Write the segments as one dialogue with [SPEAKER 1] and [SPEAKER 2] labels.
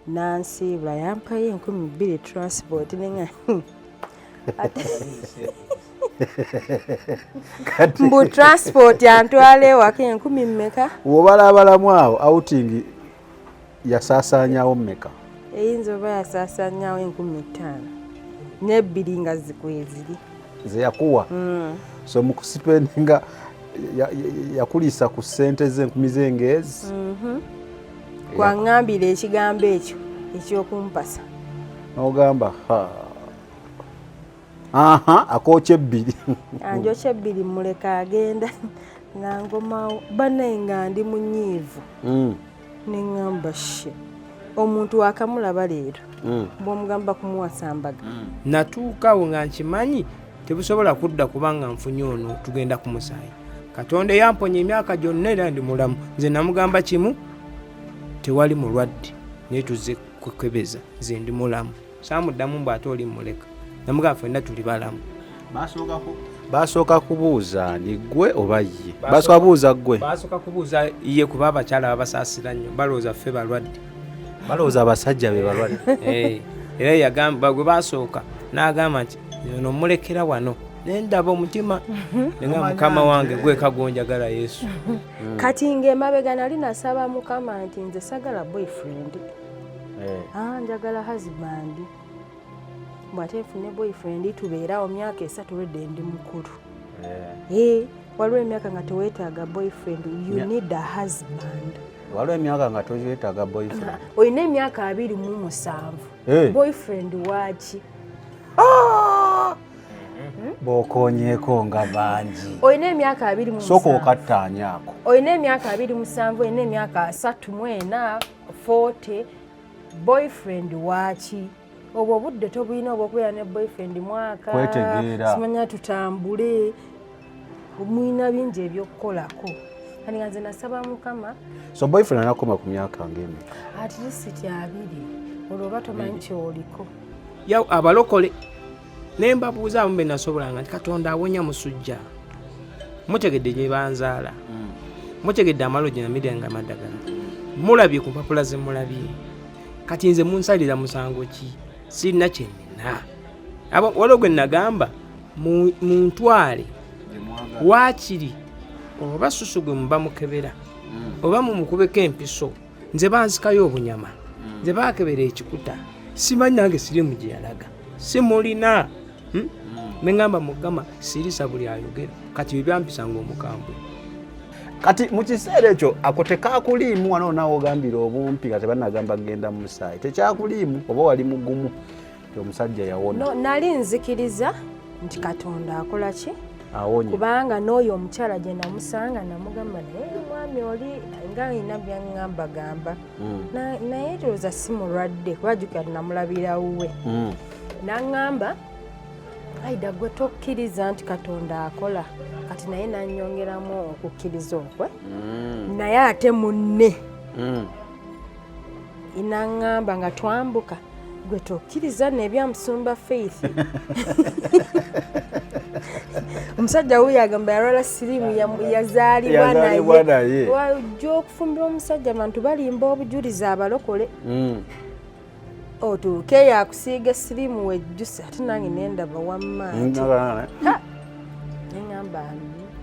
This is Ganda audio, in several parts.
[SPEAKER 1] Nansiibula yampayo 2000 transport nenga mbu transport antwala ewaka enkumi mmeka?
[SPEAKER 2] Wobalabalamu awo outing yasaasaanyawo mmeka?
[SPEAKER 1] Eyinza oba yasaasaanyawo 5002 nga zikweziri
[SPEAKER 2] Zeyakuwa. So mu kusipendinga yakuliisa ku ssente ze enkumi z'engeezi.
[SPEAKER 1] Kwaŋŋambira ekigambo ekyo ekyokumpasa.
[SPEAKER 2] N'ogamba ha aha akookya ebbiri.
[SPEAKER 1] Anjokya ebbiri, muleka agenda nga ngomawo banaye nga ndi munyiivu. Neŋŋamba she omuntu wakamulaba leero bw'omugamba kumuwasa mbaga.
[SPEAKER 3] Natuukawo nga nkimanyi tebusobola kudda kubanga nfunye ono tugenda ku musaayi. Katonda eyamponya emyaka gyonna era ndi mulamu. Nze namugamba kimu, tewali mulwadde naye tuzze kukebeza, nze ndi mulamu. Saamuddamu mbu ate oli muleka, namugamba ffenna tuli balamu.
[SPEAKER 2] Basooka kubuuza ani, ggwe oba ye? Basooka kubuuza ggwe?
[SPEAKER 3] Basooka kubuuza ye, kuba abakyala babasaasira nnyo, balowooza ffe balwadde.
[SPEAKER 2] Balowooza abasajja be balwadde.
[SPEAKER 3] Era yagamba gwe basooka n'agamba nti ono mulekera wano nendaba omutima nenga mukama wange gweka gwonjagala Yesu.
[SPEAKER 1] Kati ng'emabega nali nasaba mukama nti nze sagala boyfriend. Njagala husband. Bw'ate nfune boyfriend tubeerawo myaka 3 lwedde ndi mukulu. Waliwo emyaka nga teweetaaga boyfriend, you need a husband.
[SPEAKER 2] Waliwo emyaka nga toyetaaga boyfriend.
[SPEAKER 1] Olina emyaka 27. Boyfriend waaki?
[SPEAKER 2] Bw'okonyeeko nga bangi.
[SPEAKER 1] Olina emyaka 27.
[SPEAKER 2] Sooka okattaanyaako.
[SPEAKER 1] Olina emyaka 27, olina emyaka 34, 40, boyfriend waaki? Obwo obudde tobulina obwokubeera ne boyfriend mwaka.
[SPEAKER 2] Kwetegeera.
[SPEAKER 1] Simanya tutambule, mulina bingi ebyokukolako. Kati nga nze nasaba mukama.
[SPEAKER 2] So boyfriend anakoma ku myaka ng'emeka?
[SPEAKER 1] At least 20, olwo oba tomanyi kyoliko.
[SPEAKER 3] Ya abalokole ne mbabuuza abamu be nasobolanga nti Katonda awonya musujja, mutegedde gye banzaala, mutegedde amalo gye namirya nga maddagala, mulabye ku mpapula ze mulabye, kati nze munsalira musango ki? Sirina kye nnina. Waliwo gwe nagamba muntwale waakiri oba susu gwe muba mukebera oba mumukubeko empiso, nze bansikayo obunyama, nze bakebera ekikuta, simanyi nange sirimu gye yalaga simulina. Neŋŋamba mugama sirisa buli ayogera, kati bye byampisa ng'omukambwe.
[SPEAKER 2] Kati mu kiseera ekyo ako tekakuliimu wano naawe ogambira obumpi nga tebanagamba kugenda mu musaayi, tekyakuliimu oba wali mugumu ti omusajja yawona?
[SPEAKER 1] No, nali nzikiriza nti Katonda akola ki?
[SPEAKER 2] Awonya.
[SPEAKER 1] Kubanga n'oyo omukyala gye namusanga namugamba naye omwami oli nga alina byaŋŋamba gamba. Naye tulowooza si mulwadde kuba jjukira namulabira wuwe. Naŋŋamba aida gwe tokkiriza nti Katonda akola, kati naye nanyongeramu okukkiriza okwe. Naye ate munne naŋŋamba nga twambuka gwe tokkiriza nebyamusumba Faith, omusajja wuyo agamba yalwala siriimu yazaalibwa
[SPEAKER 2] Yazaalibwa naye.
[SPEAKER 1] Naye wajja okufumbira omusajja abantu balimba obujulizi abalokole. Otuuke yakusiiga siriimu wejjuse, ate nange nendaba wamma nti neŋŋamba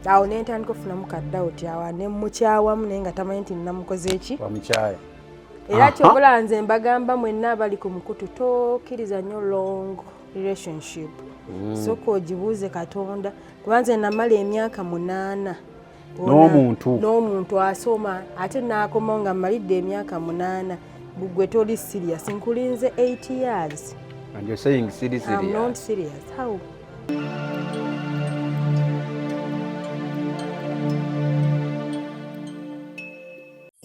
[SPEAKER 1] awo nentandika okufunamu kadawuti awo nemukyawamu naye nga tamanyi nti namukoze eki.
[SPEAKER 2] Wamukyaye.
[SPEAKER 1] Era kyobola nze mbagamba mwenna abali ku mukutu, tokkiriza nnyo long relationship. Sooka ogibuuze Katonda, kuba nze namala emyaka 8
[SPEAKER 2] N'omuntu.
[SPEAKER 1] N'omuntu asoma ate n'akomawo nga mmalidde emyaka 8, gwe toli serious, nkulinze 8 years.
[SPEAKER 2] And you're saying serious?
[SPEAKER 1] I'm not serious. How?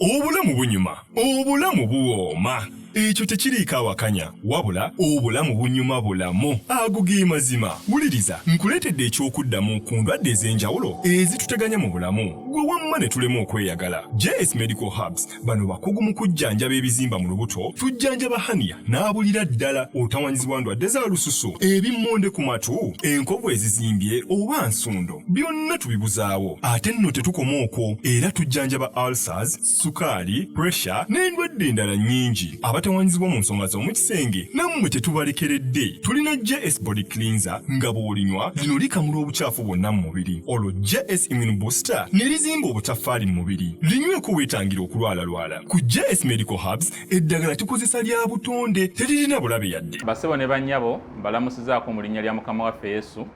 [SPEAKER 4] Obulamu bunyuma, obulamu buwooma, ekyo tekiriiko awakanya, wabula obulamu bunyuma bulamu, ago ge mazima. Wuliriza, nkuleetedde ekyokuddamu ku ndwadde ez'enjawulo ezituteganya mu bulamu. Gwe wamma. Wamma ne tulema okweyagala. JS Medical Herbs bano bakugu mu kujjanjaba ebizimba mu lubuto, tujjanjaba hernia n'abulira ddala, otawanyizibwa ndwadde za lususu, ebimmonde ku matu, enkovu ezizimbye oba nsundo, byonna tubibuzaawo. Ate nno tetukoma okwo, era tujjanjaba ulcers, sukaali, pressure n'endwadde endala nnyingi. Abatawanyizibwa mu nsonga z'omu kisenge nammwe tetubalekeredde. Tulina JS Body Cleanser nga bw'olinywa lino likamula obukyafu bwonna mu mubiri, olwo JS Immune Booster ne lizimba obutaffaali mu mubiri. Linyweko weetangira okulwalalwala. Ku JS Medical Herbs eddagala tukozesa lya butonde, teririna bulabe yadde.
[SPEAKER 5] Basebo ne bannyabo, mbalamusizaako mu linnya lya Mukama waffe Yesu.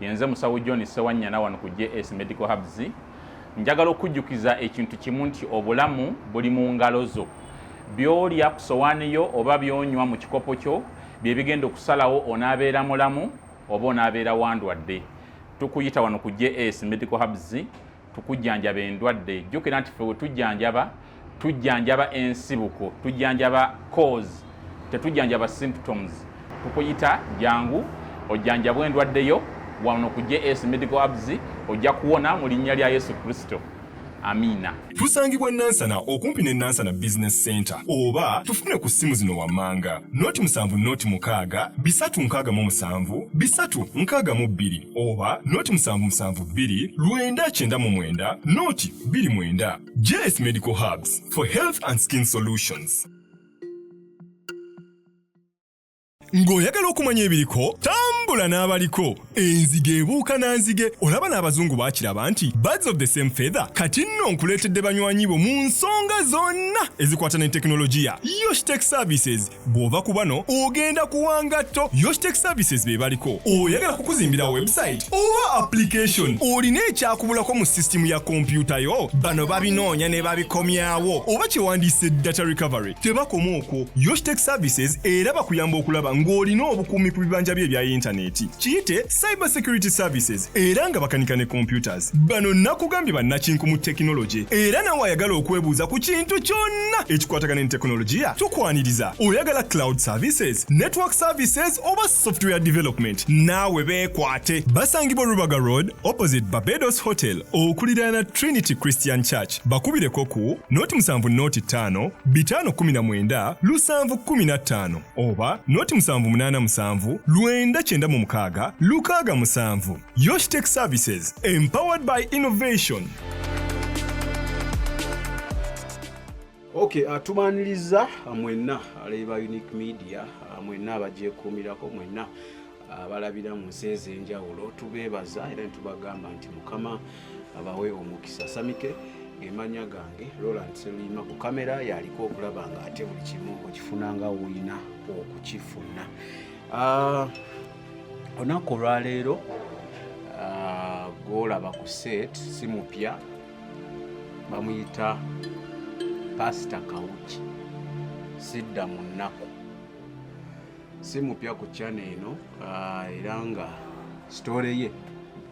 [SPEAKER 5] Yenze Musawo John Ssewanyana wano ku JS Medical Herbs. Njagala okujjukiza ekintu kimu nti obulamu buli mu ngalo zo. By'olya ku sowaani yo oba by'onywa mu kikopo kyo bye bigenda okusalawo onaabeera mulamu oba onaabeera wandwadde. Tukuyita wano ku JS Medical Herbs tukujjanjaba endwadde. Jjukira nti ffe we tujjanjaba, tujjanjaba ensibuko, tujjanjaba cause, tetujjanjaba symptoms. Tukuyita jangu ojjanjabwe endwadde yo wano ku JS Medical Herbs, ojja kuwona mu linnya lya Yesu Kristo. Amiina.
[SPEAKER 4] Tusangibwa Nansana okumpi ne Nansana Business Center, oba tufune ku ssimu zino wammanga: 0 76 367 362 oba 0772 999 029. JS Medical Herbs for health and skin solutions. Ng'oyagala okumanya ebiriko, tambula n'abaliko. Enzige ebuuka na nzige. Olaba n'abazungu baakiraba nti birds of the same feather. Kati nno nkuleetedde banywanyi bo mu nsonga zonna ezikwata ne tekinologiya, Yoshtech Services. Bw'ova ku bano ogenda kuwangatto. Yoshtech Services be baliko. Oyagala kukuzimbira website oba application, olina ekyakubulako mu sisitimu ya kompyuta yo, bano babinoonya ne babikomyawo, oba kyewandiise data recovery. Tebakoma okwo, Yoshtech Services era bakuyamba okulaba ng'olina obukuumi ku bibanja bye ebya yintaneti, kiyite cyber security services, era nga bakanika ne computers. Bano nakugambye bannakinku mu tekinologi, era nawe ayagala okwebuuza ku kintu kyonna ekikwatagana ne tekinologiya, tukwaniriza. Oyagala cloud services, network services oba software development, naawe beekwate. Basangibwa Rubaga Road, opposite Barbados Hotel, okuliraana Trinity Christian Church. Bakubireko ku 0 7 0 5 519 715 oba 0787 996 67. Yoshtech Services, empowered by innovation.
[SPEAKER 2] Okay, tubaniriza mwenna aleeba Unique Media, mwenna abagyekuumirako, mwenna abalabira mu nsi ez'enjawulo. Tubeebaza era netubagamba nti Mukama abawe omukisa. Samike gemanya gange, Roland Seluyima ku kamera yaliko okulaba nga ate buli kimu okifuna nga woolina okukifuna. Olunaku olwaleero, gwolaba ku set si mupya, bamuyita Pasita Kawuki Sidda mu nnaku. Si mupya ku channel eno, era nga story ye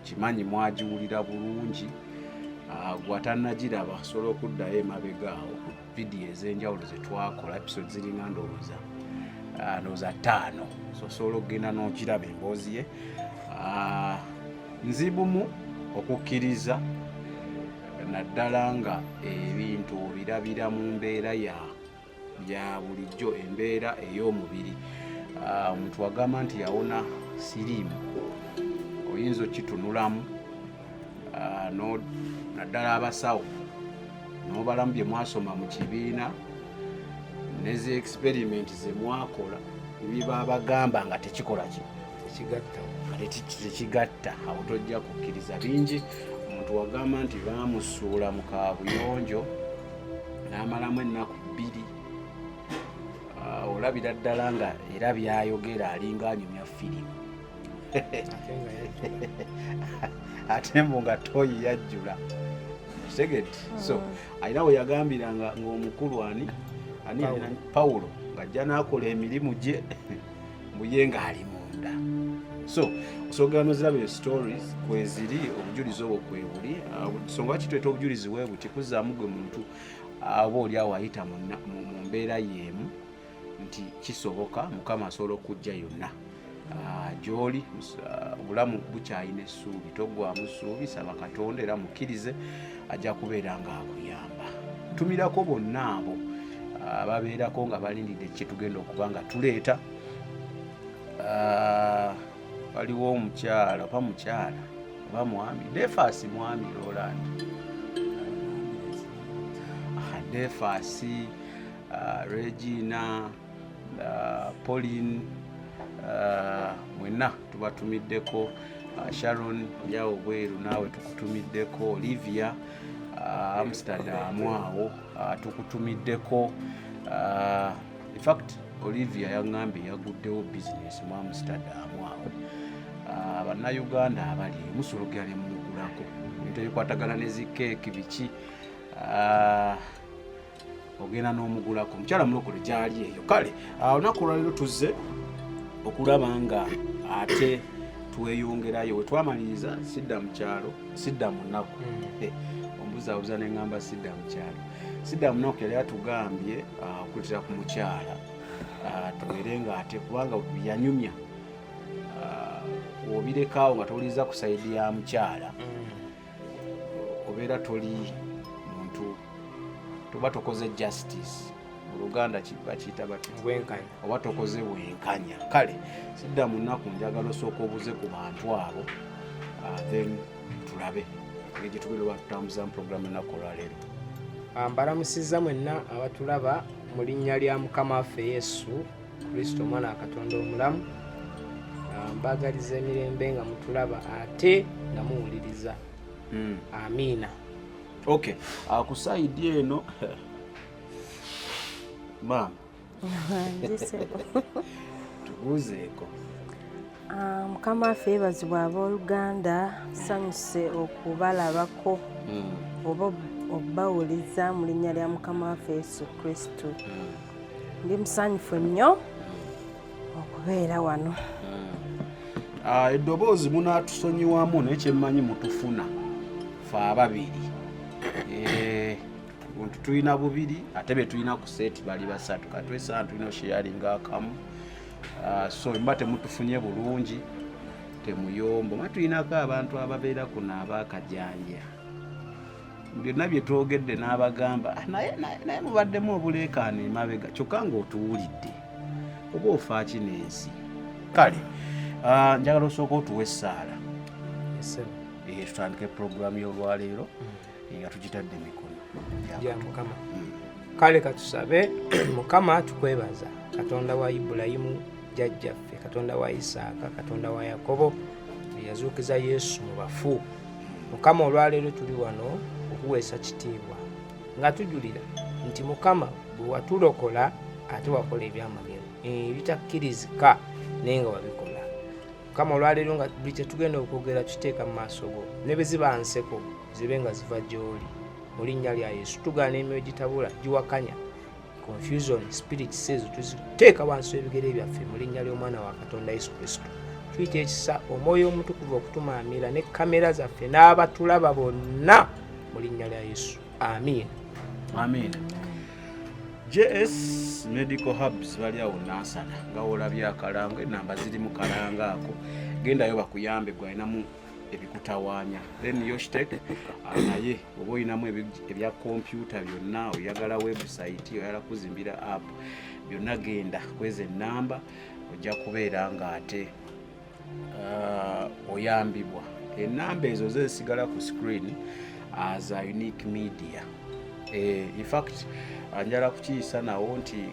[SPEAKER 2] kimanyi mwagiwulira bulungi. Gwatannagiraba asobola okuddayo emabega awo ku vidiyo ez'enjawulo ze twakola. Episode ziringa ndowooza ttaano, so osobola okugenda n'ogiraba emboozi ye. Nzibumu okukkiriza, naddala nga ebintu obirabira mu mbeera ya bulijjo, embeera ey'omubiri. Omuntu agamba nti yawona siriimu, oyinza okitunulamu, naddala abasawo n'obalamu bye mwasoma mu kibiina ne zi experiment ze mwakola, ebibabagamba nga tekikola ki?
[SPEAKER 3] Tekigatta.
[SPEAKER 2] Nga tekigatta. Awo tojja kukkiriza bingi. Omuntu wagamba nti baamusuula mu kaabuyonjo n'amalamu ennaku 2, olabira ddala nga era byayogera alinga anyumya firimu.
[SPEAKER 3] Ate nga yajjula.
[SPEAKER 2] Ate mbu nga toyi yajjula, kitegedde? So alina we yagambira nga ng'omukulu ani?
[SPEAKER 3] Pawulo.
[SPEAKER 2] Pawulo ng'ajja n'akola emirimu gye, mbuye ng'ali munda. So osobola noziraba eyo stories kweziri, obujulizi obwo kwebuli. Songa lwaki tuleeta obujulizi bwe buti? Kuzzaamu gwe muntu oba oli awo ayita mu mbeera y'emu nti kisoboka, Mukama asobola okujja yonna. Gy'oli obulamu bukyalina essuubi, toggwamu ssuubi, saba Katonda era mukkirize, ajja kubeera nga akuyamba. Tumirako bonna abo ababeerako nga balindidde kyetugenda okuba nga tuleeta. Waliwo omukyala oba mukyala oba mwami Defasi, mwami Roland Defasi, Regina, Pauline, mwenna tubatumiddeko. Sharon olyawo bweru, naawe tukutumiddeko. Olivia, Amsterdam awo, tukutumiddeko. In fact Olivia yaŋŋambye yaguddewo bizinesi mu Amsterdam awo. Bannayuganda abali musologera ne mumugulako ebintu ebikwatagana ne zikeeki biki, ogenda n'omugulako. Mukyala mulokole gyali eyo. Kale olunaku olwaleero tuzze okulaba nga ate tweyongerayo wetwamaliriza. Sidda mu kyalo, sidda mu nnaku. Ombuzaabuza neŋŋamba sidda mu kyalo, sidda mu nnaku. Yali atugambye okuletera ku mukyala, tubeere nga ate kubanga yanyumya, obirekaawo nga towuliriza ku side ya mukyala, obeera toli muntu, toba tokoze justice. Mu Luganda bakiyita batya?
[SPEAKER 3] Bwenkanya.
[SPEAKER 2] Oba tokoze bwenkanya. Kale sidda mu nnaku, njagala osooka obuze ku bantu abo, then tulabe engeri gye tugenda oba tutambuzamu puroguramu ennaku olwaleero.
[SPEAKER 3] Mbalamusizza mwenna abatulaba mu linnya lya Mukama waffe Yesu Kristo, omwana wa Katonda omulamu. Mbagaliza emirembe nga mutulaba ate nga muwuliriza. Amiina.
[SPEAKER 2] Okay, ku side eno, maama, tubuuzeeko.
[SPEAKER 1] Mukama waffe yeebazibwa. Abooluganda, nsanyuse okubalabako oba obbawuliza mu linnya lya Mukama waffe Yesu Kristo. Ndi musanyufu nnyo okubeera wano.
[SPEAKER 2] Eddoboozi munaatusonyiwamu, naye kyemmanyi mutufuna fe ababiri. Buntu tulina bubiri, ate be tulina ku set bali basatu, katwesana tulina osharinga akamu. So mba temutufunye bulungi, temuyombo ma tulinako abantu ababeera kuno abakajanja byonna bye twogedde n'abagamba, "Ah, naye naye naye mubaddemu obuleekaano emabega," kyokka ng'otuwulidde oba ofaaki n'ensi. Kale njagala osooka otuwa essaala.
[SPEAKER 3] Ssebo.
[SPEAKER 2] Tutandike puroguramu y'olwaleero nga tugitadde mikono
[SPEAKER 3] gya Mukama. Kale katusabe. Mukama, tukwebaza, Katonda wa Ibulayimu jjajjaffe, Katonda wa Isaaka, Katonda wa Yakobo, eyazuukiza Yesu mu bafu. Mukama, olwaleero tuli wano okuweesa kitiibwa nga tujulira nti Mukama, bwe watulokola ate wakola ebyamagero ebitakkirizika, naye nga wabikola. Mukama, olwaleero nga buli kyetugenda okwogera tuteeka mu maaso go, ne bwe ziba nseko zibe nga ziva gy'oli, mu linnya lya Yesu. Tugaana emyoyo gitabula, giwakanya, confusion spirits, ezo tuziteeka wansi w'ebigere byaffe mu linnya ly'omwana wa Katonda Yesu Kristo. Tuyita ekisa, Omwoyo Omutukuvu okutumaamira ne kamera zaffe n'abatulaba bonna mu linnya lya Yesu, amiina.
[SPEAKER 2] Amiina. JS Medical Hubs bali awo Nansana, nga wolabye akalango, enamba ziri mu kalango ako. Gendayo bakuyambe gwalinamu ebikutawaanya. Then Yoshtec, naye oba olinamu ebya kompyuta byonna, oyagala website, oyagala kuzimbira app, byonna genda kweza enamba, ojja kubeera ng'ate oyambibwa. Enamba ezo zesigala ku screen za Unique Media. In fact njala kukiyisa nawo nti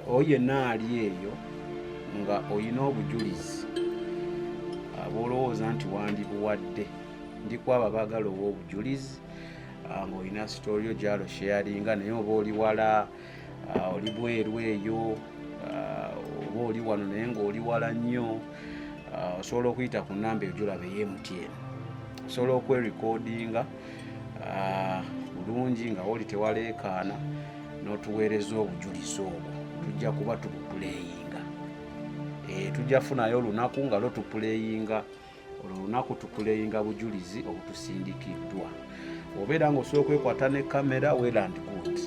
[SPEAKER 2] oyo yenna ali eyo nga oyina obujulizi bwolowooza nti wandibuwadde, ndi kwabo abaagala owa obujulizi, ng'olina story yo gyalo sharinga, naye oba oli wala, oli bweru eyo, oba oli wano naye ng'oli wala nnyo, osobola okuyita ku namba eyo gyolaba ey'e MTN, osobola okwerekodinga bulungi nga woli tewaleekaana n'otuweereza obujulizi obwo, tujja kuba tubupuleyinga. Tujja funayo olunaku nga lwo tupuleyinga, olwo olunaku tupuleyinga bujulizi obutusindikiddwa. Obeera ng'osobola okwekwata ne kamera, well and good.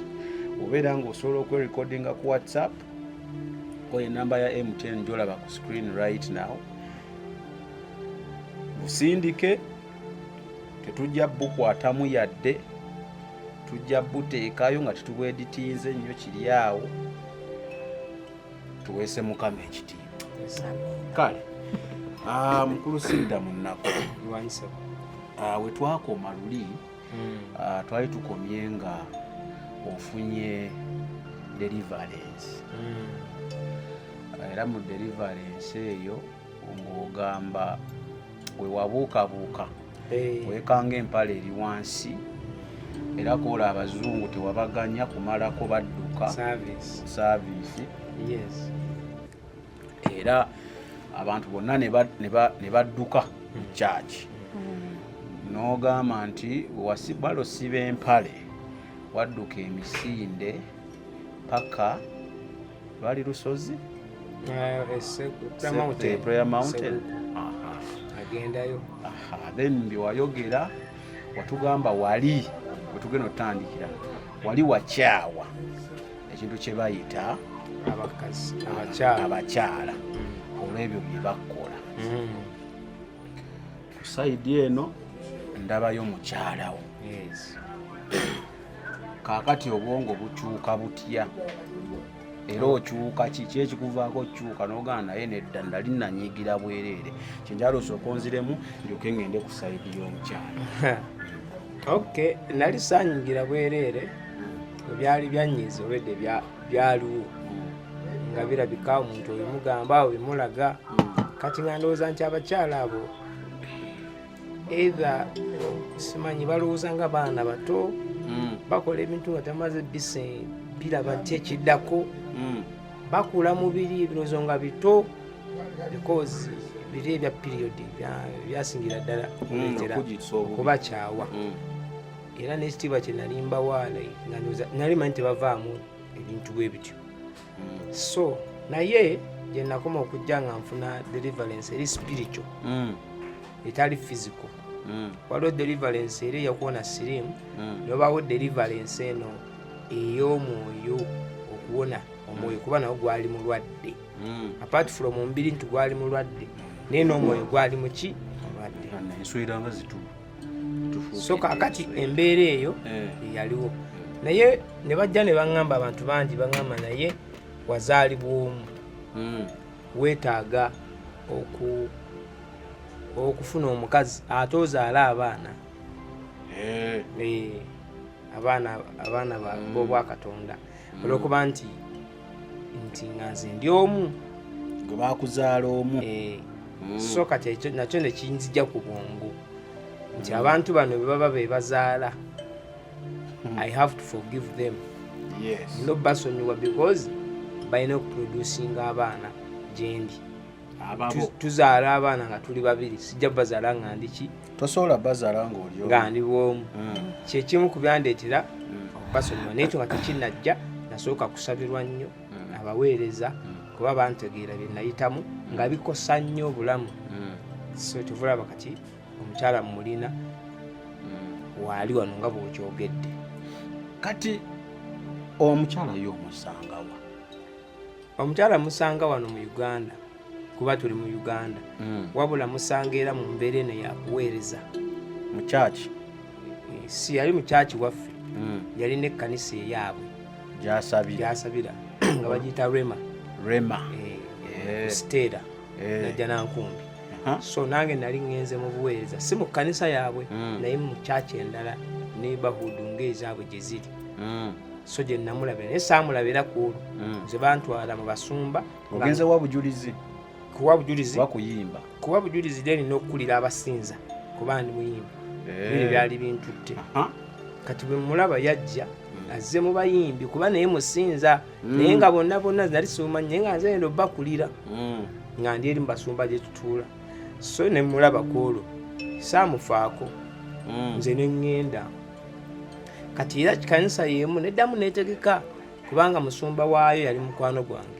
[SPEAKER 2] Obeera ng'osobola okwerekodinga ku WhatsApp. Ko enamba ya MTN gyolaba ku screen right now, busindike, tetujja bukwatamu yadde, tujja buteekayo nga tetubweditinze nnyo, kiri awo tuweese Mukama ekitiibwa. Kale mukulu Sidda Munaku, we twakoma luli, twali tukomye nga ofunye deliverance, era mu deliverance eyo ng'ogamba we wabuukabuuka, wekanga empale eri wansi, era koola abazungu tewabaganya kumalako badduka service. Era abantu bonna ne badduka mu kyaki, n'ogamba nti balosiba empale, wadduka emisinde paka lwali lusozi. Prayer Mountain.
[SPEAKER 3] Agendayo.
[SPEAKER 2] Then byewayogera watugamba wali wetugenda otutandikira wali wakyawa ekintu kye bayita abakyala olw'ebyo bye bakola. Ku side eno ndabayo mukyalawo. Kaakati obwongo bukyuka butya, era okyuka ki ekikuvaako okyuka n'ogaana naye nedda nali nanyiigira bwereere? Kyenjala osooka onziremu ndyoke ngende ku side y'omukyala.
[SPEAKER 3] Ok, nali sanyigira bwereere, byali byanyiiza olwedde byaliwo nga birabika omuntu obimugamba obimulaga. Kati nga ndowooza nti abakyala abo either simanyi balowooza nga baana bato, bakola ebintu nga tamaze bise biraba nti ekiddako, bakula mubiri ebirowoozo nga bito, because biri ebya period byasingira ddala okuleetera
[SPEAKER 2] okugisa obubi.
[SPEAKER 3] Okubakyawa. Era n'ekitiibwa kye nali mbawa, like, nga ndowooza nali manyi tebavaamu ebintu bwe bityo. So naye gye nakoma okujja nga nfuna deliverance eri spiritual, etali physical. Waliwo deliverance eri eyakuwona siriimu, nobawo deliverance eno ey'omwoyo, okuwona omwoyo, kuba nawo gwali mulwadde. Apart from omubiri nti gwali mulwadde, naye n'omwoyo gwali muki? Mulwadde.
[SPEAKER 2] Enswera nga zitu.
[SPEAKER 3] So kakati embeera eyo eyaliwo, naye ne bajja ne baŋŋamba, abantu bangi baŋŋamba, naye wazaalibwa omu, weetaaga okufuna omukazi ate ozaale abaana. Abaana b'obwakatonda, olwokuba nti nga nze ndi omu.
[SPEAKER 2] Gwe bakuzaala omu.
[SPEAKER 3] So kati ekyo nakyo nekinzija ku bwongo nti abantu bano bwe baba be bazaala, I have to forgive them. Nina obasonyiwa because balina okuproducinga abaana gyendi.
[SPEAKER 2] Ababo.
[SPEAKER 3] Tuzaala abaana nga tuli babiri, sijja bazaala nga ndi ki?
[SPEAKER 2] Tosobola bazaala ng'oli omu.
[SPEAKER 3] Nga ndi bwomu. Kyekimu ku byandeetera okubasonyiwa, naye ekyo nga tekinnajja, nasooka kusabirwa nnyo abaweereza, kuba bantegeera bye nayitamu nga bikosa nnyo obulamu. So tuvulaba kati omukyala mumulina, waali wano nga bw'okyogedde.
[SPEAKER 2] Kati omukyala yo omusangawa?
[SPEAKER 3] Omukyala musanga wano mu Uganda, kuba tuli mu Uganda. Wabula musanga era mu mbeera eno yakuweereza.
[SPEAKER 2] Mu kyaki?
[SPEAKER 3] Si yali mu kyaki waffe, yalina ekkanisa eyaabwe.
[SPEAKER 2] Gyasabira.
[SPEAKER 3] Gyasabira nga bagiyita Rema.
[SPEAKER 2] Rema.
[SPEAKER 3] Siteera Najja Nankumbi. So nange nali ŋŋenze mu buweereza, si mu kkanisa yaabwe, naye mu kyaki endala, neighborhood ng'ezaabwe gye ziri. So gye namulabira, naye saamulabira ku olwo. Nze bantwala mu basumba.
[SPEAKER 2] Ogenze wa bujulizi?
[SPEAKER 3] Kuwa bujulizi.
[SPEAKER 2] Bakuyimba.
[SPEAKER 3] Kuwa bujulizi, then n'okukulira abasinza, kuba ndi muyimbi. Biri byali bintutte. Kati bwe mulaba yajja azze mu bayimbi, kuba naye musinza, naye nga bonna bonna nali simumanyi, naye nga nze ngenda obbakulira nga ndi eri mu basumba gye tutuula. So ne mulaba ku olwo, saamufaako. Nze ne ŋŋenda. Kati era kanisa y'emu neddamu neetegeka, kubanga musumba waayo yali mukwano gwange,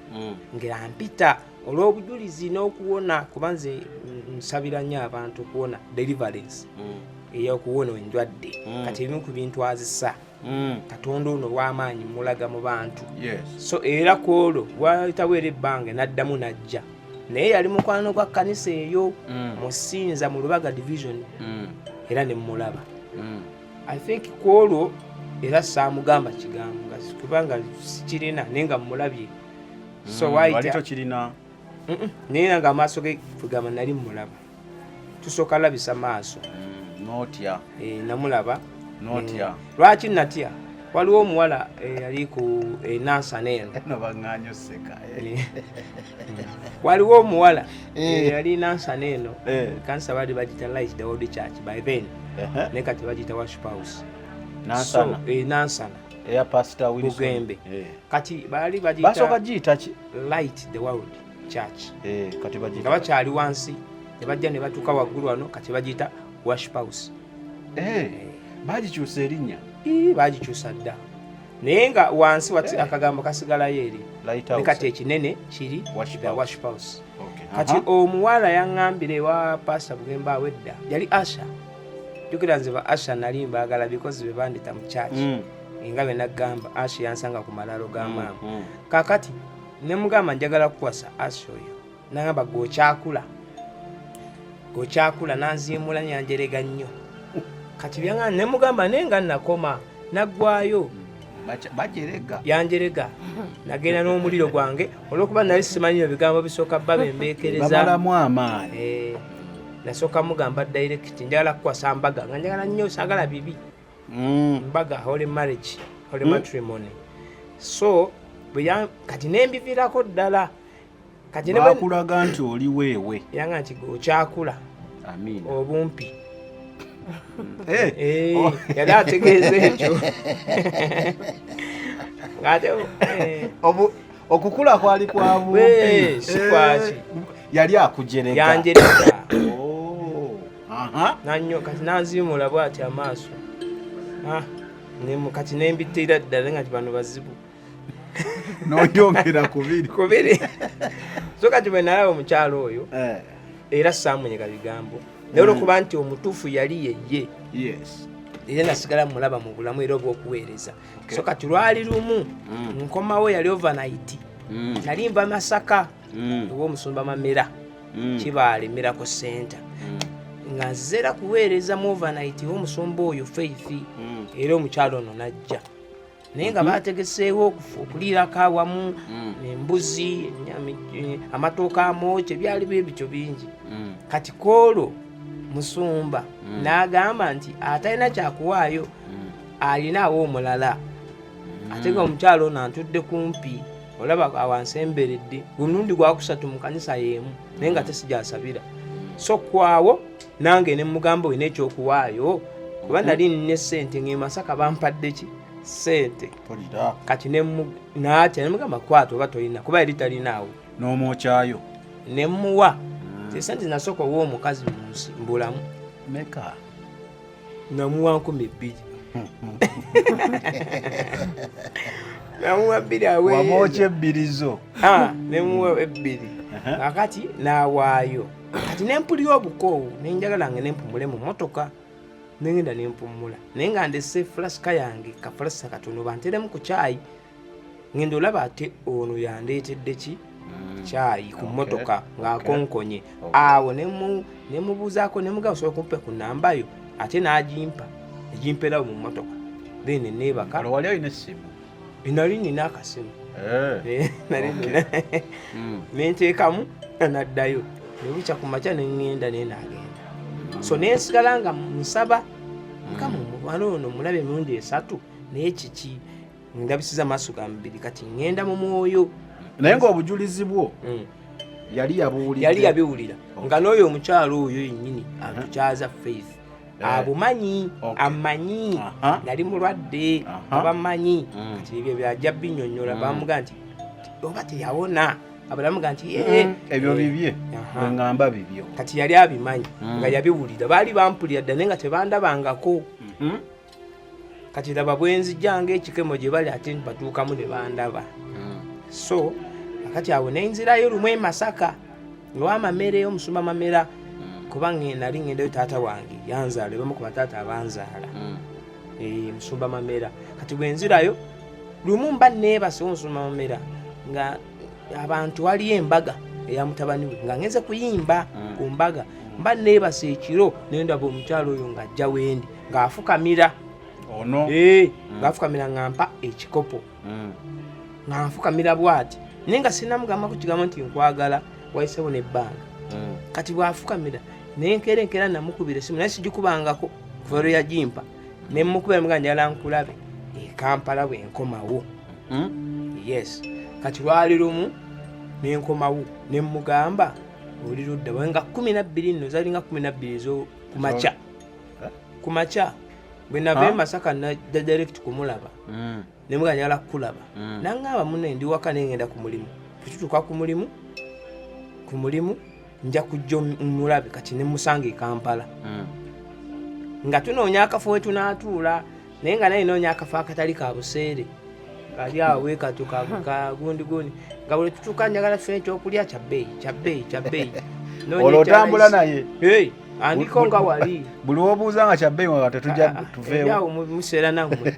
[SPEAKER 3] ng'ampita olw'obujulizi n'okuwona, kuba nze nsabira nnyo abantu okuwona, deliverance. Ey'okuwona endwadde. Kati ebimu ku bintu azisa Katonda ono ow'amaanyi mulaga mu bantu. So era ku olwo wayitawo era ebbanga n'addamu n'ajja, naye yali mukwano gwa kkanisa eyo musinza mu Lubaga Division era ne mmulaba. I think ku olwo era saamugamba kigambo nga kubanga sikirina, naye nga mmulabye. So
[SPEAKER 2] wali
[SPEAKER 3] wayita
[SPEAKER 2] tokirina?
[SPEAKER 3] Naye era nga amaaso ge kugamba nali mmulaba, tusooka labisa maaso.
[SPEAKER 2] Notya?
[SPEAKER 3] Namulaba.
[SPEAKER 2] Notya?
[SPEAKER 3] Lwaki natya? Waliwo omuwala yali ku Nansana eno.
[SPEAKER 2] No baŋŋaanya oseka.
[SPEAKER 3] Waliwo omuwala yali Nansana eno. Kanisa baali bagita Light the World Church by then, naye kati bagita Worship House.
[SPEAKER 2] Nansana?
[SPEAKER 3] So, Nansana.
[SPEAKER 2] Eya Pastor Wilson.
[SPEAKER 3] Bugembe. Kati baali
[SPEAKER 2] basooka
[SPEAKER 3] bagiyita
[SPEAKER 2] giyita ki?
[SPEAKER 3] Light the World Church.
[SPEAKER 2] Kati
[SPEAKER 3] nga
[SPEAKER 2] bagiyita
[SPEAKER 3] bakyali wansi ne bajja ne batuuka waggulu wano, kati bagiyita Worship House.
[SPEAKER 2] Bagikyusa erinnya?
[SPEAKER 3] Ii, bagikyusa dda, naye nga wansi wati akagambo kasigalayo eri.
[SPEAKER 2] Lighthouse.
[SPEAKER 3] Ne kati ekinene kiri
[SPEAKER 2] Worship
[SPEAKER 3] the
[SPEAKER 2] House.
[SPEAKER 3] Worship House. Kati omuwala yaŋŋambira ewa Pasita Bugembe awo edda yali usher. Jjukira nze ba usher nali mbaagala because be bandita mu church. Nga bwe naggamba, usher yansanga ku malalo ga maama. Kakati ne mugamba, "Njagala kukwasa usher oyo." Nagamba, "Gweokyakula, gweokyakula." Nanziimula, nyanjerega nnyo. Kati byanga ne mugamba, naye nga nakoma naggwayo.
[SPEAKER 2] Bajerega.
[SPEAKER 3] Yanjerega, nagenda n'omuliro gwange olwokuba nali simanyi ebigambo bisooka bba bembeekereza.
[SPEAKER 2] Bamalamu amaanyi.
[SPEAKER 3] Nasooka mugamba direct, "Njagala kukwasa mbaga," nga njagala nnyo, saagala bibi. Mbaga, holy marriage, holy matrimony. So kati nembiviirako ddala. Kati
[SPEAKER 2] Bakulaga nti oli weewe.
[SPEAKER 3] Yanga nti, "Okyakula."
[SPEAKER 2] Amiina.
[SPEAKER 3] Obumpi. Yali ategeeza ekyo ng'ate
[SPEAKER 2] Okukula kwali kwa bumpi.
[SPEAKER 3] Si kwaki.
[SPEAKER 2] Yali akujerega.
[SPEAKER 3] Yanjerega.
[SPEAKER 2] Oh. Aha.
[SPEAKER 3] Nanyo kati nanzimula bwati amaaso. Ah, kati nembitira ddala nga nti bano bazibu.
[SPEAKER 2] N'oyongera kubiri.
[SPEAKER 3] Kubiri. So kati bwe nalaba omukyalo oyo, era saamunyega bigambo, naye olwokuba nti omutuufu yali yeye, era nasigala mulaba mu bulamu era obw'okuweereza. So kati lwali lumu nkomawo, yali overnight. Nali nva Masaka ew'omusumba Mamera, Kibaale Miracle Center, nga nzize era kuweereza mu overnight ew'omusumba oyo Faith. Era omukyalo ono najja, naye nga bategeseewo okuliirako awamu, embuzi, ennyama, amatooke amookye, byali bwe bityo bingi. Kati koolwo musumba n'agamba nti atalina kyakuwaayo alina awo omulala, ate nga omukyalo ono antudde kumpi, olaba awansemberedde gwe mulundi gwakusatu mu kanisa y'emu, naye nga tesigyasabira. So kwawo nange ne mugamba, "Olina ekyokuwaayo?" Kuba nali nina esente ng'emasaka bampadde ki sente.
[SPEAKER 2] Tolira.
[SPEAKER 3] Kati naatya, nemugamba, "Kwata oba tolina," kuba yali talinaawo.
[SPEAKER 2] N'omwokyayo.
[SPEAKER 3] Nemuwa esente. Nasooka owa omukazi mu nsi mbulamu.
[SPEAKER 2] Meka?
[SPEAKER 3] Namuwa 2000, namuwa 2 aweereza.
[SPEAKER 2] Wamwokya ebbiri zo?
[SPEAKER 3] Ah, nemuwa ebbiri. Kakati nawaayo, kati nempulira obukoowu, nenjagala nge nempumule mu motoka, nengenda nempumula, naye nga ndese fulasika yange, kafulasika katono banteremu ku kyayi. Ngenda olaba ate ono yandeetedde ki kyayi ku mmotoka ng'akonkonye. Awo nemubuuzaako, nemugamba, "Osobola kumpa ku namba yo?" Ate n'agimpa, egimpeerawo mu mmotoka, then neebaka.
[SPEAKER 2] Olwo wali olina essimu?
[SPEAKER 3] Nali nina akasimu. Nali nina. Nenteekamu, naddayo nebukya ku makya neŋŋenda, naye naagenda. So nensigala nga nsaba, "Mukama, omwana ono mulabe emirundi esatu, naye kiki ndabisiza amaaso ga mubiri? Kati ŋŋenda mu mwoyo."
[SPEAKER 2] Naye ng'obujulizi bwo yali yabuwulidde?
[SPEAKER 3] Yali yabiwulira, nga n'oyo omukyalo oyo yennyini atukyaza Faith abumanyi. Amanyi nali mulwadde, abamanyi. Kati ebyo byajja binyonyola, bamuga nti oba teyawona, abalamuga nti "Eh,
[SPEAKER 2] Ebyo
[SPEAKER 3] eh."
[SPEAKER 2] bibye. Bwe ŋŋamba bibyo.
[SPEAKER 3] Kati yali abimanyi, nga yabiwulira. Baali bampulira dda, naye nga tebandabangako. Kati laba bwenzijjanga ekikemo gye bali, ate batuukamu ne bandaba. So kati awo nenzirayo lumu e Masaka ewamamere, omusumba Mamera. Kuba nali ngendayo taata wange yanzaala, bamu ku bataata abanzaala. Musumba Mamera. Kati bwe nzirayo lumu mba neebase omusumba Mamera nga abantu waliyo embaga eya mutabani we, nga ngenze kuyimba ku mbaga. Mba neebase ekiro nendaba omukyalo oyo ng'ajja wendi ng'afukamira.
[SPEAKER 2] Ono?
[SPEAKER 3] Ng'afukamira nga mpa ekikopo. Nga nfukamira bw'ati, naye nga sinamugambako kigambo nti nkwagala, wayisewo n'ebbanga. Kati bw'afukamira nenkeera enkeera namukubira esimu, naye sigikubangako kuva lwe yagimpa. Nemukubira muga njala nkulabe e Kampala bwe nkomawo. Yes, kati lwali lumu nenkomawo nemugamba oli ludda bwe nga 12 nno zalinga 12 ezo kumakya. Kumakya bwe nava e Masaka najja direct kumulaba. Nemuga njagala kukulaba. Naŋŋamba munne ndi waka nengenda ku mulimu, bwetutuuka ku mulimu nja kujja mulabe. Kati nemusanga e Kampala nga tunoonya akafo we tunaatuula, naye nga naye noonya akafo akatali ka buseere, kali awo wekato ka gundi gundi, nga buli tutuuka njagala tufune ekyokulya kya bbeeyi, kya bbeeyi, kya bbeeyi. Noonya
[SPEAKER 2] Olwo
[SPEAKER 3] ekya
[SPEAKER 2] otambula
[SPEAKER 3] layisi.
[SPEAKER 2] naye?
[SPEAKER 3] Hey, andiko nga wali.
[SPEAKER 2] Buli wobuuza nga kya bbeeyi nga tetujja.
[SPEAKER 3] Ah, ah,
[SPEAKER 2] tuveewo.
[SPEAKER 3] Ebyawo museera nammwe,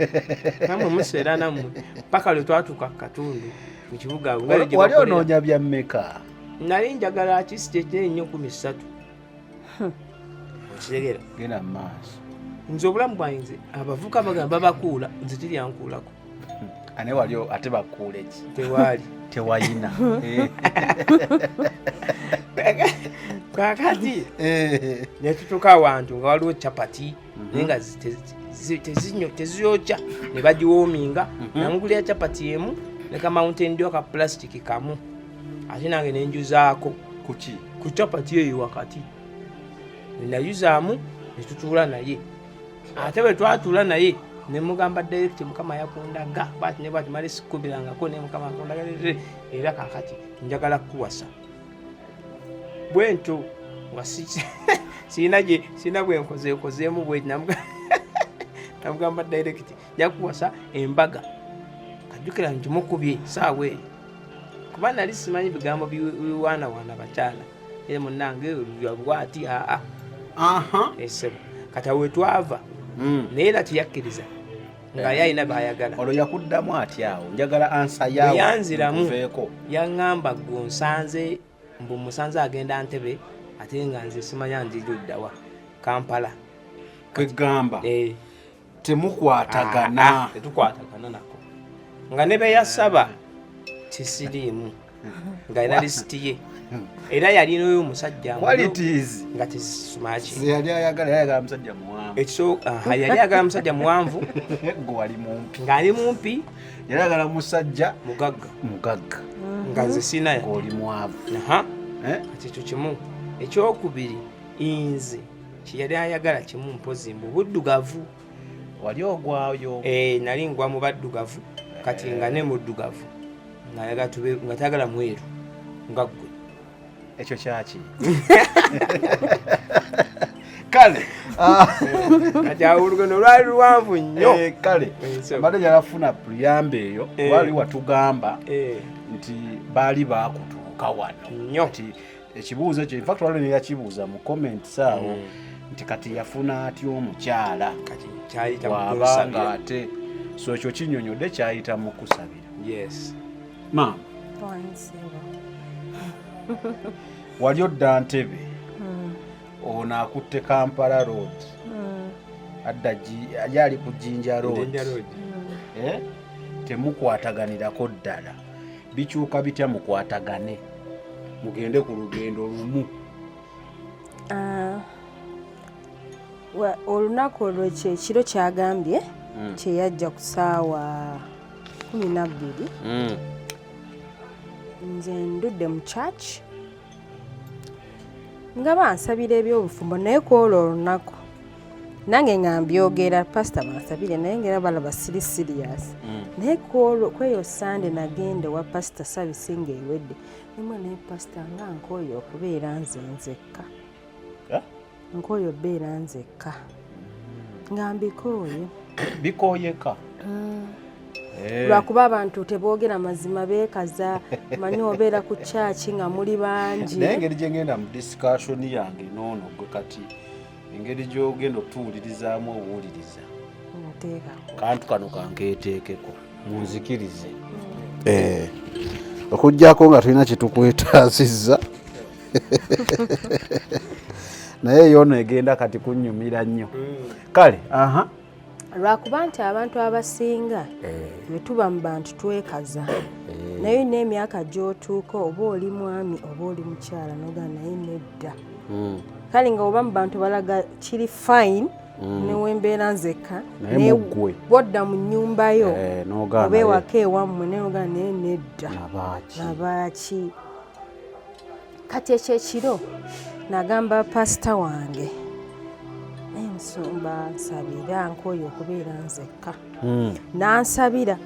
[SPEAKER 3] nammwe museera nammwe, paka lwe twatuuka ku katundu mu kibuga awo, nga gye
[SPEAKER 2] Wali
[SPEAKER 3] bakolera.
[SPEAKER 2] onoonya bya mmeka?
[SPEAKER 3] Nali njagala kisi kyekiri nnyo 30, okitegeera?
[SPEAKER 2] Genda mu maaso.
[SPEAKER 3] Nze obulamu bwange, nze abavuka bagamba babakuula, nze tiryankuulako.
[SPEAKER 2] Ane wali ate bakuula eki?
[SPEAKER 3] Tewaali.
[SPEAKER 2] Tewayina.
[SPEAKER 3] Kakati netutuuka awantu nga waliwo capati, naye nga teziyokya, ne bagiwoominga. Namugulira capati emu ne ka Mountain Dew ka plastic kamu, ate nange nenjuzaako.
[SPEAKER 2] Kuki?
[SPEAKER 3] Ku capati eyo wakati nayuzaamu, netutuula naye. Ate bwe twatuula naye nemugamba direct, Mukama yakundaga bwati ne bwati, male sikubirangako, ne Mukama akundaga era kakati njagala kukuwasa. Bwentyo nga sirina gye sirina bwenkozeekozeemu bweti, namugamba direct nja kuwasa embaga. Kajjukira nti mukubye saawa eyo, kuba nali simanyi bigambo biwaanawaana bakyala, era munange bwati aa. Esebo kati awo wetwava. Naye era teyakkiriza nga ye alina bayagala.
[SPEAKER 2] Olwo yakuddamu atya awo? Njagala answer yawo.
[SPEAKER 3] Yanziramu.
[SPEAKER 2] Nkuveeko.
[SPEAKER 3] Yaŋŋamba gwe onsanze, mbu musanze agenda Ntebe, ate nga nze simanya ndiluddawa Kampala.
[SPEAKER 2] Kwegamba
[SPEAKER 3] Eh,
[SPEAKER 2] temukwatagana.
[SPEAKER 3] Ah, ah, tetukwatagana nako, nga ne beyasaba tisiriimu, nga alina lisiti ye, era yalina oyo omusajja
[SPEAKER 2] Qualities
[SPEAKER 3] nga tezisumaki.
[SPEAKER 2] Ze yali ayagala, yali ayagala musajja muwanvu.
[SPEAKER 3] Ekisooka yali ayagala musajja muwanvu.
[SPEAKER 2] Gwe wali mumpi.
[SPEAKER 3] Ng'ali mumpi.
[SPEAKER 2] Yali ayagala musajja
[SPEAKER 3] mugagga.
[SPEAKER 2] Mugagga.
[SPEAKER 3] Nga nze sina.
[SPEAKER 2] Ng'oli mwavu.
[SPEAKER 3] Aha.
[SPEAKER 2] Eh?
[SPEAKER 3] Kati ekyo kimu. Ekyokubiri, nze kyeyali ayagala kimu, mpozi mbu buddugavu.
[SPEAKER 2] Wali ogwayo.
[SPEAKER 3] Eh, nali ngwa mu baddugavu, kati nga ne muddugavu ng'ayagala tube, nga tayagala mweru nga ggwe.
[SPEAKER 2] Ekyo kyaki? Kale.
[SPEAKER 3] Kati awo olugendo lwali luwanvu nnyo.
[SPEAKER 2] Kale.
[SPEAKER 3] So-
[SPEAKER 2] Mbadde njagala kufuna preamble eyo. Wali watugamba nti baali bakutuuka wano.
[SPEAKER 3] Nnyo.
[SPEAKER 2] Nti ekibuuzo ekyo, infact waliwo neyakibuuza mu comments awo nti kati yafuna atya omukyala
[SPEAKER 3] Kati kyayita mu
[SPEAKER 2] bw'aba
[SPEAKER 3] kunsabira.
[SPEAKER 2] nga ate, so ekyo kinyonyodde kyayita mu kusabira.
[SPEAKER 3] Yes.
[SPEAKER 2] Maama.
[SPEAKER 1] Wansiba.
[SPEAKER 2] Wali odda Ntebe, ono akutte Kampala Road, adda ye ali ku Jinja Road.
[SPEAKER 3] Jinja Road.
[SPEAKER 2] Eh? Temukwataganirako ddala, bikyuka bitya mukwatagane mugende ku lugendo lumu?
[SPEAKER 1] Ah, olunaku olwo, ekyo ekiro kyagambye kyeyajja ku saawa 12, nze ndudde mu church nga bansabira ebyobufumbo, naye kwolwo olunaku nange nga mbyogera, pasita bansabire, naye ngaera balaba siri serious. Naye kwolwo kweyo Sande nagenda ewa pasita, service ng'ewedde, nimwe naye pasita nga nkooye okubeera nze nzekka.
[SPEAKER 2] Eh?
[SPEAKER 1] Nkooye obeera nzekka, nga mbikooye.
[SPEAKER 2] Bikooyeka. Eh.
[SPEAKER 1] Lwakuba abantu teboogera mazima, beekaza. Manyi obeera ku kyaki nga muli bangi.
[SPEAKER 2] Naye engeri gye ngenda mu discussion yange noono, gwe kati engeri gy'ogenda otuwulirizaamu obuwuliriza.
[SPEAKER 1] Nteekako.
[SPEAKER 2] Kantu kano kankeeteekeko, munzikirize. Eh, okugyako nga tulina kyetukwetaasizza, naye yono egenda kati kunnyumira nnyo. Kale, aha.
[SPEAKER 1] Lwakuba nti abantu abasinga bwe tuba mu bantu twekaza, naye olina emyaka gy'otuuka, oba oli mwami oba oli mukyala, nogaa naye nedda. Kale nga oba mu bantu balaga kiri fine, newembeera nzekka.
[SPEAKER 2] Naye
[SPEAKER 1] Naye
[SPEAKER 2] muggwe.
[SPEAKER 1] bw'odda mu nnyumba yo
[SPEAKER 2] Eh, n'ogaana.
[SPEAKER 1] oba
[SPEAKER 2] Naye.
[SPEAKER 1] ewaka ewammwe, naye ogaa naye nedda.
[SPEAKER 2] Nabaaki?
[SPEAKER 1] Nabaaki? Kati ekyo ekiro nagamba pasita wange, naye musumba, nsabira, nkooye okubeera nzekka. Nansabira.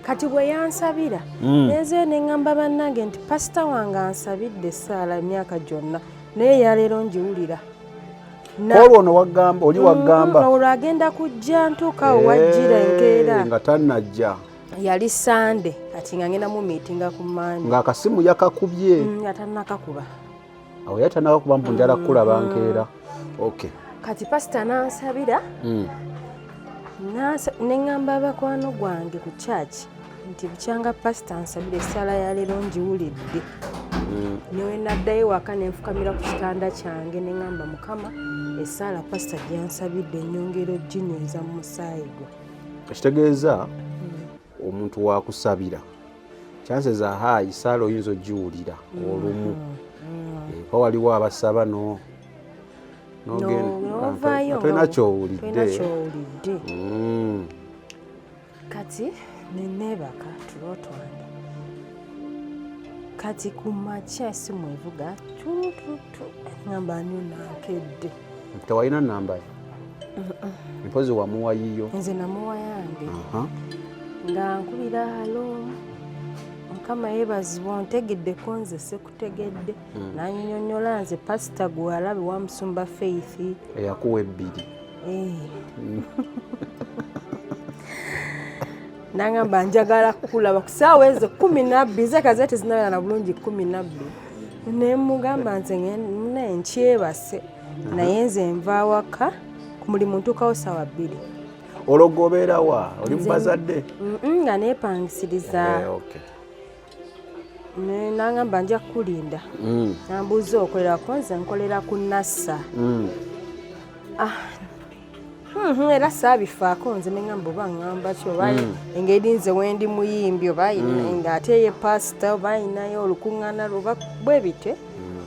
[SPEAKER 1] Kati bwe yansabira, nenzeyo neŋŋamba bannange nti pasita wange ansabidde essaala emyaka gyonna, naye yaleero ngiwulira.
[SPEAKER 2] Olwo ono wagamba, oli wagamba?
[SPEAKER 1] Olwo agenda kujja, ntuukawo wajjira enkeera.
[SPEAKER 2] Eh, nga tannajja.
[SPEAKER 1] Yali Sande, kati nga ngenda mu miitinga ku Mande.
[SPEAKER 2] Ng'akasimu yakakubye?
[SPEAKER 1] Nga tannakakuba.
[SPEAKER 2] Awo yali tannakakuba mbu njala kukulaba nkeera. Okay.
[SPEAKER 1] Kati pasita n'ansabira. Neŋŋamba abakwano gwange ku kyaki nti bukyanga pasita ansabira, essaala ya leero ngiwulidde. Newe naddayo waka, nenfukamira ku kitanda kyange, neŋŋamba, Mukama, essaala pasita gyansabidde ennyongera oginyweza mu musaayi gwe.
[SPEAKER 2] Ekitegeeza omuntu wakusabira, chances are high saala oyinza ogiwulira olumu. Eh, pa waliwo abasaba no
[SPEAKER 1] Novaayo
[SPEAKER 2] tolina
[SPEAKER 1] nga
[SPEAKER 2] kyowulidde.
[SPEAKER 1] Tolina kyowulidde. Kati neneebaka tulo twange. Kati ku makya esimu evuga tututu, ngamba ani onankedde?
[SPEAKER 2] Tewalina namba ye? Mpozi wamuwa yiyo?
[SPEAKER 1] Nze namuwa yange. Nga nkubira, "Hello, Mukama yeebazibwa, ontegeddeko?" Nze sikutegedde. Nanyonyola, "Nze pasita gwalabe wa musumba Faith."
[SPEAKER 2] Eyakuwa ebbiri.
[SPEAKER 1] Eh. Nangamba, "Njagala kukulaba ku saawa ezo 12." Zekaze tezinawera na bulungi 12. Nemugamba, "Nze naye nkyebase, naye nze nva awaka ku mulimu ntuukawo saawa 2."
[SPEAKER 2] Olwo gobeerawa? Oli mu bazadde?
[SPEAKER 1] Nga neepangisiriza.
[SPEAKER 2] Eh, okay.
[SPEAKER 1] Nangamba, "Nja kukulinda." Nambuuza, "Okolerako?" "Nze nkolera ku Nassa." Era saabifaako nze, neŋŋamba oba ŋŋamba ki, oba engeri nze wendi muyimbi, oba ng'ate ye pasita, oba ayinayo olukuŋŋaana lwe, oba bwe bityo,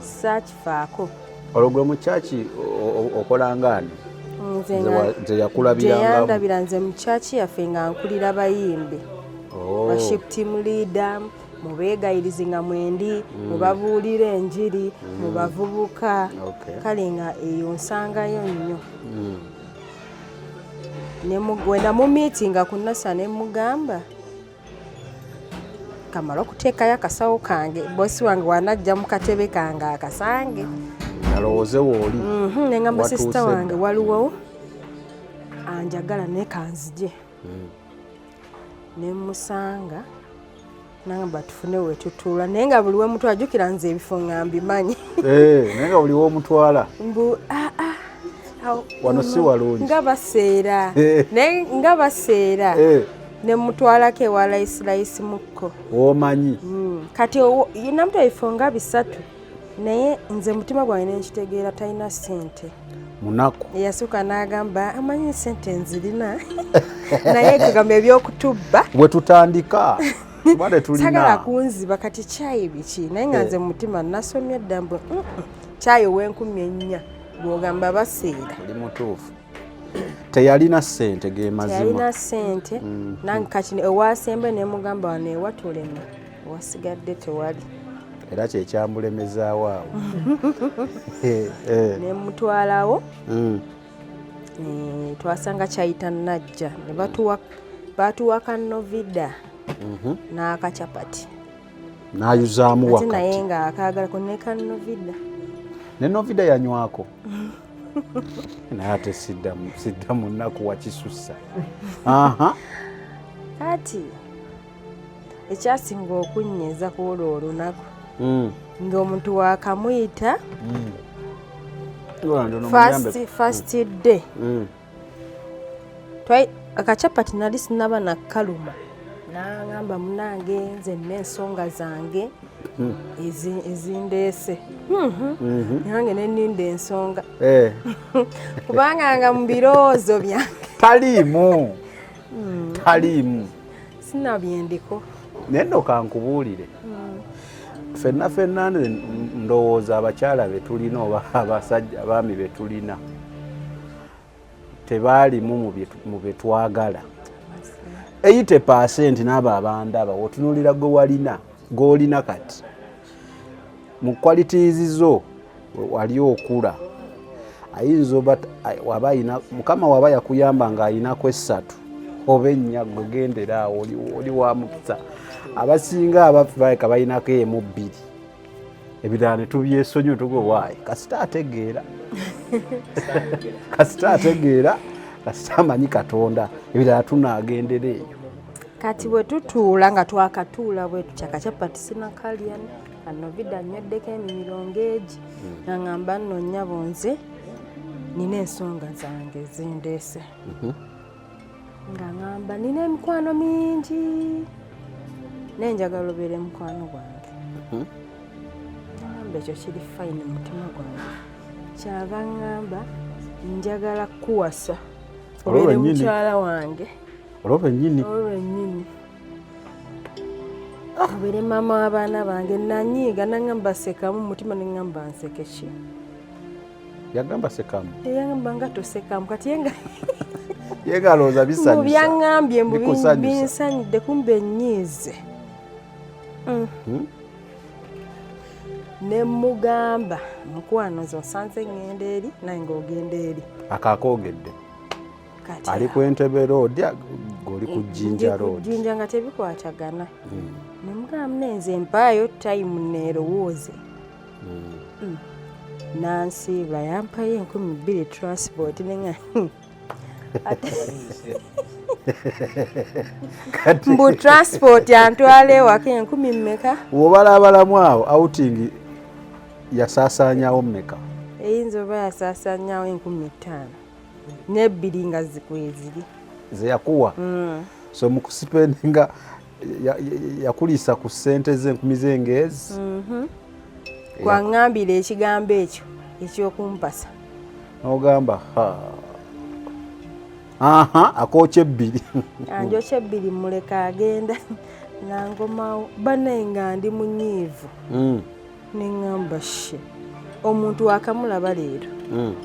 [SPEAKER 1] saakifaako.
[SPEAKER 2] Olwo gwe mu kyaki okola ngaani?
[SPEAKER 1] Nze
[SPEAKER 2] Nze nze
[SPEAKER 1] gye
[SPEAKER 2] yakulabirangamu.
[SPEAKER 1] Yandabira nze mu kyaki yaffe nga nkulira bayimbi,
[SPEAKER 2] Oh.
[SPEAKER 1] worship team leader, mu beegayirizi nga mwendi, mu babuulira enjiri, mu bavubuka. Kale nga eyo nsangayo nnyo. Wenda mu miitinga ku Nasa, ne mugamba kamala okuteekayo akasawo kange, bosi wange wanajja mu katebe kange akasange.
[SPEAKER 2] Alowooze wooli.
[SPEAKER 1] Neŋŋamba
[SPEAKER 2] Watuuse
[SPEAKER 1] sisita wange
[SPEAKER 2] dda.
[SPEAKER 1] waliwo anjagala, naye kanzije. Ne musanga, nangamba tufune wetutuula, naye nga buli wemutwala, jjukira nze ebifo nga mbimanyi.
[SPEAKER 2] Eh, naye nga buli womutwala
[SPEAKER 1] Mbu "Ah, ah,
[SPEAKER 2] Wano si walungi."
[SPEAKER 1] Nga baseera.
[SPEAKER 2] Eh.
[SPEAKER 1] Naye nga baseera.
[SPEAKER 2] Eh,
[SPEAKER 1] Ne mutwalako ewa layisi mukko.
[SPEAKER 2] Womanyi.
[SPEAKER 1] Kati namutwala ebifo nga bisatu, naye nze mutima gwange nenkitegeera talina ssente.
[SPEAKER 2] Munaku.
[SPEAKER 1] Eyasooka n'agamba, "Amanyi sente nzirina, naye kugamba ebyokutubba."
[SPEAKER 2] Bwe tutandika tuba
[SPEAKER 1] "Sagala
[SPEAKER 2] tetulina.
[SPEAKER 1] kunziba." Kati kyayi biki, naye nga
[SPEAKER 2] Eh.
[SPEAKER 1] nze mutima nasomye dda mbu kyayi ow'enkumi 4 bw'ogamba baseera.
[SPEAKER 2] Oli mutuufu, teyalina ssente, ge mazima.
[SPEAKER 1] Teyalina ssente. Nange kati ewasembe nemugamba, "Wano ewatulema, ewasigadde tewali."
[SPEAKER 2] Era kyekyamulemezaawo awo. Eh, eh.
[SPEAKER 1] Nemutwalawo. Eh, twasanga kyayita najja ne batuwa kanovida n'akacapati.
[SPEAKER 2] N'ayuzaamu.
[SPEAKER 1] Ate naye
[SPEAKER 2] Wakati
[SPEAKER 1] nga akaagalako ne kanovida.
[SPEAKER 2] Ne novida yanywako, naye ate sidda mu nnaku wakisussa. Aha.
[SPEAKER 1] Kati ekyasinga okunnyiza ku olwo olunaku ng'omuntu waakamuyita first day akacapati nali sinaba nakaluma, nangamba munange nze nina ensonga zange ezindeese. Nange neninda ensonga kubanga nga mu birowoozo byange
[SPEAKER 2] taliimu taliimu,
[SPEAKER 1] sinabyendiko.
[SPEAKER 2] Naye nno kankubuulire, ffenna ffenna ndowooza abakyala be tulina oba abasajja abaami be tulina tebaalimu mu bye twagala. 80% n'abo abandaba, otunuulira gwe walina gw'olina kati mu qualities zo wali okula, ayinza oba waba ayina mukama waba yakuyamba ng'ayinako 3 oba 4, gwe gendera awo, oli wa mukisa. Abasinga abaffe baleka balinako 1 2, ebirala ne tubyesonyiwa, tugo waayi kasita ategeera, kasita ategeera, kasita amanyi Katonda, ebirala tunaagendera eyo.
[SPEAKER 1] Kati bwe tutuula nga twakatuula bwe tutya, akacapati sinakalya, kanovida nnyweddeko emimiro ng'egi, nga ŋŋamba nno nnyabo nze nina ensonga zange zindeese, nga ŋŋamba nina emikwano mingi naye njagala obeere mukwano gwange. Ŋŋamba ekyo kiri fine mu mutima gwange. Kyava ŋŋamba njagala kukuwasa
[SPEAKER 2] Olwo
[SPEAKER 1] obeere
[SPEAKER 2] lwennyini.
[SPEAKER 1] mukyala wange.
[SPEAKER 2] Olwo lwennyini.
[SPEAKER 1] Olwo lwennyini, obeere maama w'abaana bange. Nanyiiga, naŋŋamba sekamu. Mu mutima neŋŋamba nseke ki?
[SPEAKER 2] Yagamba sekamu?
[SPEAKER 1] Yaŋŋamba nga tosekamu. Kati ye nga
[SPEAKER 2] Ye ng'alowooza
[SPEAKER 1] mu
[SPEAKER 2] bisanyusa.
[SPEAKER 1] Byaŋŋambye mbu
[SPEAKER 2] Bikusanyusa.
[SPEAKER 1] Binsanyudde, kumbe nnyiize. Ne mugamba mukwano nze osanze ŋŋenda eri naye ng'ogenda eri.
[SPEAKER 2] Akakoogedde.
[SPEAKER 1] Kati
[SPEAKER 2] Ali ku Entebbe Road, ng'oli ku Jinja
[SPEAKER 1] Ndi ku
[SPEAKER 2] Road.
[SPEAKER 1] Jinja, nga tebikwatagana. Ne mugamba nenze mpaayo time neerowooze. Nansiiba, yampayo 2000 transport, nenga
[SPEAKER 2] Kati
[SPEAKER 1] mbu transport antwala ewaka enkumi mmeka?
[SPEAKER 2] Bw'obalabalamu awo, outing yasaasaanyawo mmeka?
[SPEAKER 1] Eyinza oba yasaasaanyawo 5002 nga zikweziri.
[SPEAKER 2] Ze yakuwa. So mu kuspendinga yakuliisa ku ssente ze enkumi z'engeezi.
[SPEAKER 1] Kwaŋŋambira ekigambo ekyo ekyokumpasa.
[SPEAKER 2] N'ogamba ha aha, akookya ebbiri.
[SPEAKER 1] Anjokya ebbiri, muleka agenda nangomawo banaye nga ndi munyiivu. Neŋŋamba she omuntu wakamulaba leero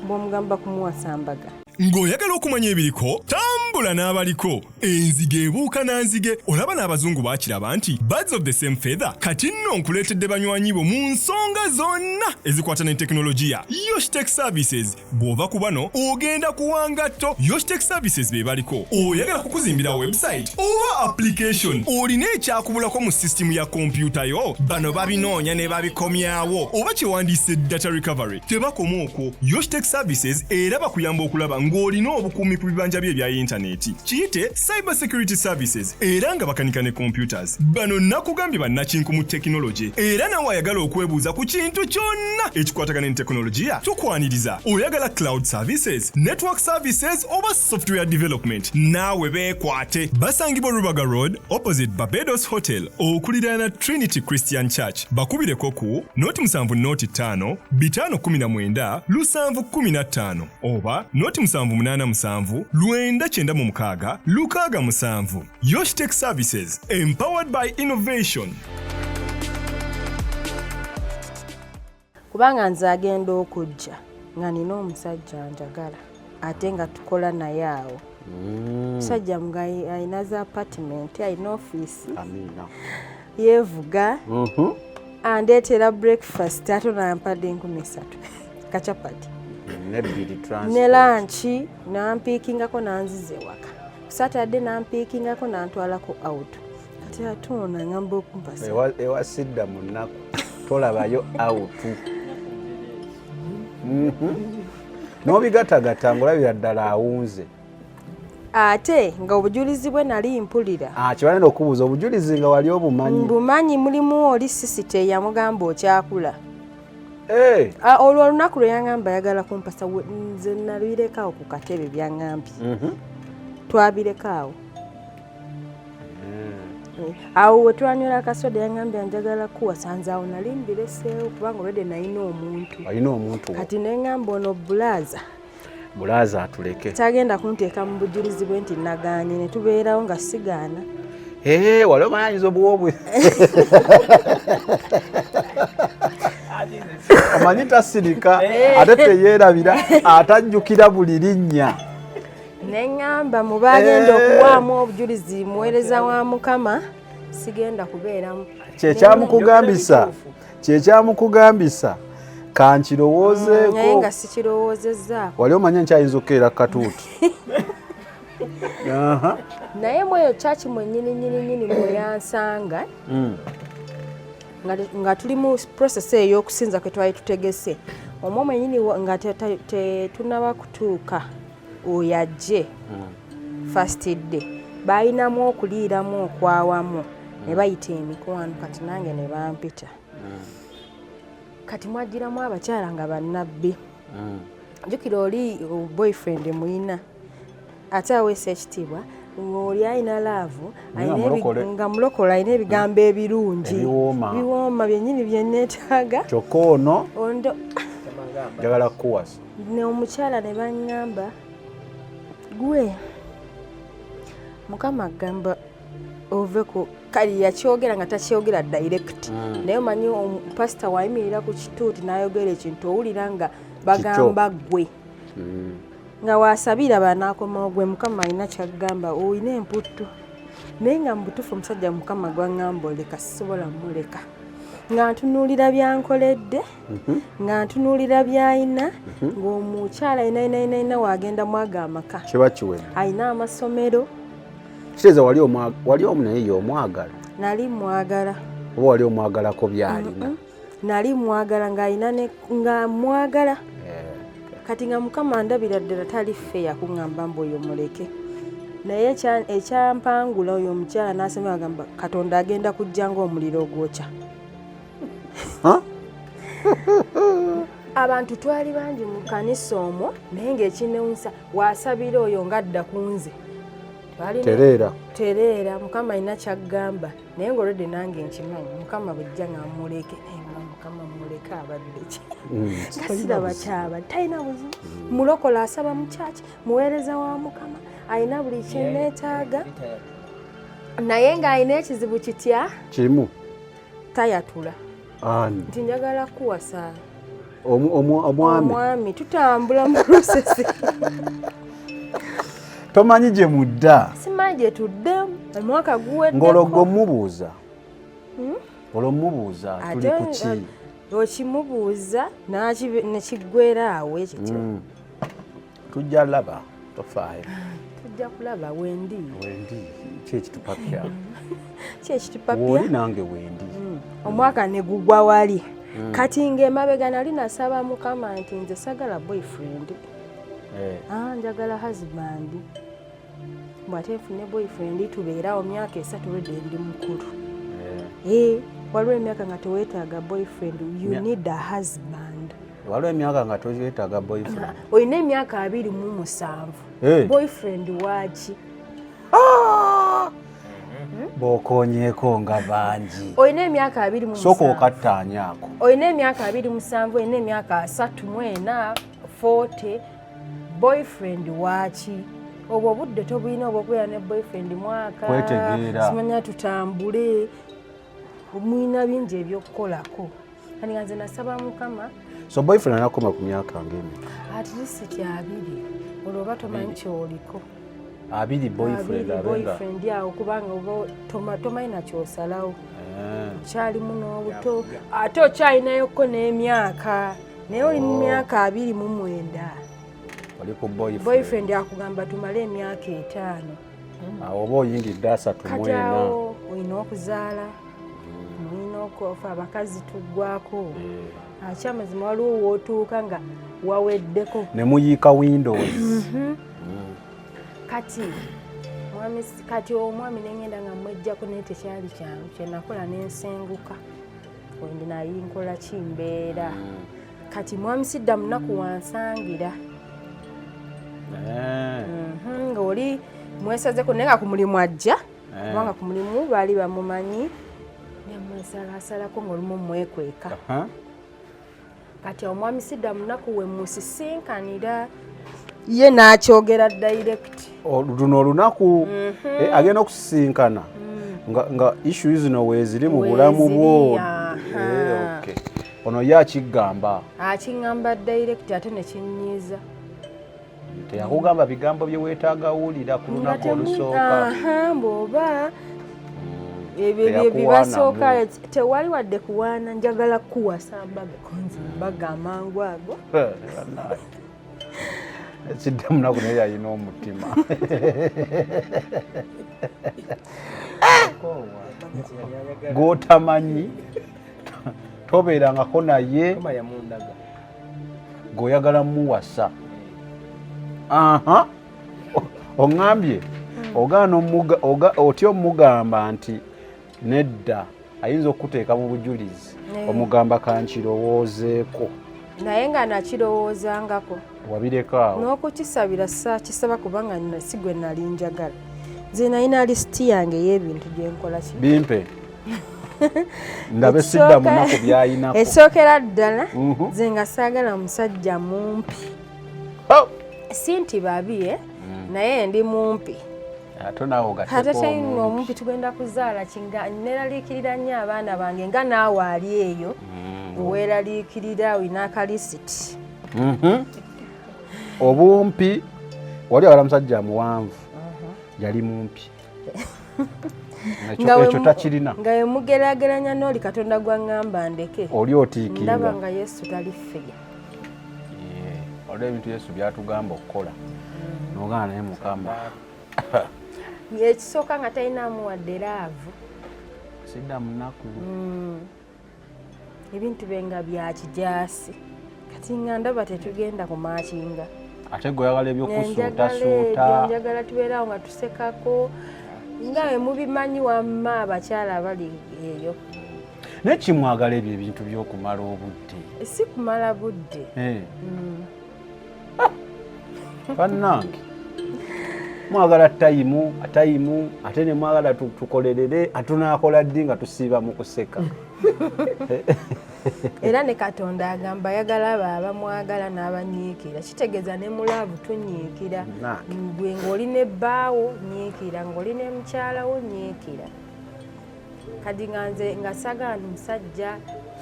[SPEAKER 1] bw'omugamba kumuwasa mbaga.
[SPEAKER 4] Ng'oyagala okumanya ebiriko, tambula n'abaliko. Enzige ebuuka na nzige, olaba n'abazungu baakiraba nti birds of the same feather. Kati nno nkuleetedde banywanyi bo mu nsonga zonna ezikwata ne tekinologiya, Yoshtech Services. Bw'ova ku bano ogenda kuwa ngatto. Yoshtech Services be baliko. Oyagala kukuzimbira website oba application? Olina ekyakubulako mu sisitimu ya kompyuta yo? Bano babinoonya ne babikomyawo, oba kyewandiise data recovery. Tebakoma okwo, Yoshtech Services era bakuyamba okulaba ng'olina obukuumi ku bibanja bye ebya yintaneti, kiyite cyber security services, era nga bakanika ne computers. Bano nakugambye bannakinku mu tekinologi, era nawe ayagala okwebuuza ku kintu kyonna ekikwatagana ne tekinologiya, tukwaniriza. Oyagala cloud services, network services oba software development, naawe beekwate. Basangibwa Rubaga Road, opposite Barbados Hotel, okuliraana Trinity Christian Church. Bakubireko ku 0 70 519 715 oba 0787 996 67. Yoshtech Services, empowered by innovation.
[SPEAKER 1] Kubanga nze agenda okujja nga nina omusajja njagala ate nga tukola naye awo. Musajja nga alina za apartment, alina ofiisi,
[SPEAKER 2] Amiina.
[SPEAKER 1] Yeevuga, andeetera breakfast, ate nampadde 3000 kacapati.
[SPEAKER 2] Nebbiri transport.
[SPEAKER 1] Ne lunch nampiikingako nanziza ewaka. Saturday nampiikingako nantwalako out. Kati ate ono ngamba okumpasa.
[SPEAKER 2] Ewasidda mu nnaku tolabayo out. N'obigatagata ng'olabira ddala awunze.
[SPEAKER 1] Ate nga obujulizi bwe nali mpulira.
[SPEAKER 6] Ah, kibalenda okubuuza obujulizi nga wali obumanyi.
[SPEAKER 1] Mbumanyi, mulimu oli sisite yamugamba okyakula.
[SPEAKER 6] Hey.
[SPEAKER 1] Ah, olwo olunaku lwe yangamba ayagala kumpasa, nze nalwirekaawo ku katebe byangambye. Twabirekaawo. Awo we twanywera akasoda yangambye njagala kuwasa, nze awo nali mbireseewo kubanga olwedde nalina omuntu.
[SPEAKER 6] Alina omuntu.
[SPEAKER 1] Kati ne ŋŋamba ono bulaaza.
[SPEAKER 6] Bulaaza atuleke.
[SPEAKER 1] Tagenda kunteeka mu bujulizi bwe nti nagaanye, ne tubeerawo nga sigaana.
[SPEAKER 6] Hey, wali omanyi ayinza obuwa obwe. Omanyi tasirika, ate teyeerabira, atajjukira buli linnya.
[SPEAKER 1] Ne ŋŋamba mu baagenda okuwaamu obujulizi muweereza wa Mukama sigenda kubeeramu.
[SPEAKER 6] Kyekyamukugambisa kankirowoozeeko.
[SPEAKER 1] Naye nga sikirowoozezzaako.
[SPEAKER 6] Wali omanye nkyayinza okukeera ku katuuti.
[SPEAKER 1] Naye mweyo kyaki mwennyini nnyini nnyini mwe yansanga nga tuli mu process ey'okusinza kwe twali tutegese, omwo mwennyini nga tetunaba kutuuka oyo ajje first day, balinamu okuliiramu okwawamu ne bayita emikwano, kati nange ne bampita. Kati mwagiramu abakyala nga bannabbi. Jjukira oli boyfriend muyina ate aweesa ekitiibwa, ng'oli alina love, nga mulokole, alina ebigambo ebirungi biwooma byennyini bye neetaaga.
[SPEAKER 6] Kyokka ono njagala kukuwasa.
[SPEAKER 1] Ne omukyala ne baŋŋamba, gwe Mukama agamba ove ku kali, yakyogera nga takyogera direct, naye omanyi pasita wayimirira ku kituuti n'ayogera ekintu owulira nga bagamba gwe nga wasabira banaakomawo, gwe Mukama alina kyagamba, olina emputtu. Naye nga mu butuufu omusajja Mukama gwaŋŋamba oleka sisobola muleka, nga ntunuulira byankoledde, nga ntunuulira by'alina, ng'omukyala alina alina alina alina waagenda mwaga amaka.
[SPEAKER 6] Kiba kiwedde.
[SPEAKER 1] Alina amasomero.
[SPEAKER 6] Kitegeeza wali omu naye y'omwagala.
[SPEAKER 1] Nali mwagala.
[SPEAKER 6] Oba wali omwagalako by'alina?
[SPEAKER 1] Nali mwagala ng'alina nga mwagala. Kati nga Mukama ndabira ddala tali fair kuŋŋamba mbu oyo muleke. Naye ekyampangula oyo omukyala n'asema agamba Katonda agenda kujja ng'omuliro ogwokya. Abantu twali bangi mu kanisa omwo, naye ng'ekinewunyisa wasabira oyo ng'adda ku nze.
[SPEAKER 6] Tereera.
[SPEAKER 1] Tereera, Mukama alina ky'aggamba, naye ng'olwedde nange nkimanyi Mukama bw'ajja nga muleke, naye nga Mukama muleke abadde ki? Nga siraba kyaba, talina buzibu. Mulokola asaba mu kyaki, muweereza wa Mukama, alina buli kye neetaaga. Naye ng'alina ekizibu kitya?
[SPEAKER 6] Kimu.
[SPEAKER 1] Tayatula.
[SPEAKER 6] Ani?
[SPEAKER 1] Nti njagala kuwasa.
[SPEAKER 6] Omwami.
[SPEAKER 1] Omwami, tutambula mu process.
[SPEAKER 6] Tomanyi gye mudda.
[SPEAKER 1] Simanyi gye tudde, omwaka guweddeko.
[SPEAKER 6] Ng'olwo mubuuza. Olwo mubuuza tuli ku ki?
[SPEAKER 1] Okimubuuza nekiggwera awo ekityo.
[SPEAKER 6] Tujja laba, tofaayo.
[SPEAKER 1] Tujja kulaba wendi.
[SPEAKER 6] Wendi, ki ekitupapya?
[SPEAKER 1] Ki ekitupapya?
[SPEAKER 6] Woli nange wendi.
[SPEAKER 1] Omwaka ne gugwa wali. Kati ng'emabega nali nasaba Mukama nti nze sagala boyfriend. Ah, njagala husband. Bw'ate nfune boyfriend tubeerawo myaka 3 lwedde ndi mukulu. Waliwo emyaka nga teweetaaga boyfriend, you need a husband.
[SPEAKER 6] Waliwo emyaka nga toyetaaga boyfriend.
[SPEAKER 1] Olina emyaka 27. Boyfriend waaki?
[SPEAKER 6] B'okonyeeko nga bangi.
[SPEAKER 1] Olina emyaka 27.
[SPEAKER 6] Sooka okattaanyaako.
[SPEAKER 1] Olina emyaka 27, olina emyaka 34, 40. Boyfriend waaki? Obwo obudde tobulina obw'okubeera ne boyfriend mwaka.
[SPEAKER 6] Kwetegeera.
[SPEAKER 1] Simanya tutambule. Mulina bingi ebyokukolako. Kati nga nze nasaba Mukama.
[SPEAKER 6] So boyfriend anakoma ku myaka ng'emeka?
[SPEAKER 1] At least 20. Olwo oba tomanyi ky'oliko.
[SPEAKER 6] 20 boyfriend abenga.
[SPEAKER 1] Boyfriend awo kubanga oba tomanyi na ky'osalawo. Okyalimu n'obuto, ate okyayinayoko n'emyaka. Naye oli mu myaka 29.
[SPEAKER 6] Oli ku boyfriend.
[SPEAKER 1] Boyfriend akugamba tumale emyaka 5.
[SPEAKER 6] Awo oba oyingidde 34.
[SPEAKER 1] Kati awo olina okuzaala. Mulina okufa, abakazi tuggwako. Akyamazima waliwo w'otuuka nga waweddeko.
[SPEAKER 6] Ne muyiika windows.
[SPEAKER 1] Kati mwami, kati omwami nengenda nga mwejjako, naye tekyali kyangu. Kyenakola nensenguka, wendi nayi nkola ki, mbeera. Kati mwami sidda munaku wansangira. Ng'oli mwesazeko, naye nga ku mulimu ajja, kubanga ku mulimu baali bamumanyi, nemwesalasalako ng'olumu mwekweka. Kati omwami sidda munaku we musisinkanira, ye n'akyogera direct.
[SPEAKER 2] Luno olunaku agenda okusisinkana nga issue zino weeziri mu bulamu bwo.
[SPEAKER 1] Weeziri, aha.
[SPEAKER 2] Okay. Ono ye akiggamba?
[SPEAKER 1] Akiŋŋamba direct, ate nekinyiiza.
[SPEAKER 2] Teyakugamba bigambo bye weetaaga wulira ku lunaku olusooka?
[SPEAKER 1] Aha, bw'oba ebyo bye
[SPEAKER 2] Teyakuwaanamu.
[SPEAKER 1] bibasooka, tewali wadde kuwaana. Njagala kuwasa mbaga, konzi mbaga amangu ago.
[SPEAKER 2] Ekidda munaku naye yalina omutima gw'otamanyi, tobeerangako naye,
[SPEAKER 3] Kama yamundaga.
[SPEAKER 2] gweoyagala muwasa. Aha, oŋŋambye ogaana otya omugamba nti nedda, ayinza okukuteeka mu bujulizi. Omugamba kankirowoozeeko.
[SPEAKER 1] Naye nga nakirowoozangako.
[SPEAKER 2] Wabirekaawo.
[SPEAKER 1] N'okukisabira saakisaba, kubanga si gwe nali njagala. Nze nalina lisiti yange ey'ebintu gyenkola ki.
[SPEAKER 2] Bimpe ndabe sidda munaku byayinako.
[SPEAKER 1] Ekisookera ddala, nze nga saagala musajja mumpi.
[SPEAKER 2] Oh!
[SPEAKER 1] Si nti babi, eh? Naye ndi mumpi.
[SPEAKER 2] Ate naawe
[SPEAKER 1] ate
[SPEAKER 2] ogatteko
[SPEAKER 1] teyina
[SPEAKER 2] omumpi.
[SPEAKER 1] Omumpi tugenda kuzaala kinga neraliikirira nnyo abaana bange, nga naawe ali eyo weeraliikirira olina akalisiti.
[SPEAKER 2] Obumpi, wali awala musajja muwanvu, yali mumpi.
[SPEAKER 1] Nga
[SPEAKER 2] Ekyo takirina.
[SPEAKER 1] Nga wemugeraageranya n'oli Katonda gwaŋŋamba ndeke,
[SPEAKER 2] Oli
[SPEAKER 1] ndaba
[SPEAKER 2] otiikinga.
[SPEAKER 1] Nga Yesu tali fair.
[SPEAKER 2] Waliwo ebintu Yesu byatugamba okukola nogaana, naye Mukama.
[SPEAKER 1] Ekisooka nga talinamu wadde love.
[SPEAKER 2] Sidda munaku.
[SPEAKER 1] Ebintu bye nga bya kijaasi, kati nga ndaba tetugenda kumakinga.
[SPEAKER 2] Ate gwe oyagala
[SPEAKER 1] Njagala ebyo,
[SPEAKER 2] ebyokusuutasuuta.
[SPEAKER 1] Njagala tubeerawo nga tusekako, nga bwe mubimanyi wamma abakyala abali eyo.
[SPEAKER 2] Naye kimwagala ebyo ebintu by'okumala obudde?
[SPEAKER 1] Si kumala budde.
[SPEAKER 2] Bannange, mwagala time, time, ate ne mwagala tukolerere. Atunakola ddi nga tusiiba mu kuseka?
[SPEAKER 1] Era ne Katonda agamba ayagala abo abamwagala n'abanyiikira. Kitegeeza ne mu love tunyiikira.
[SPEAKER 2] Nange.
[SPEAKER 1] Gwe ng'oli ne bbaawo nyiikira, ng'oli ne mukyalawo nyiikira. Kati nga nze nga sagala nti musajja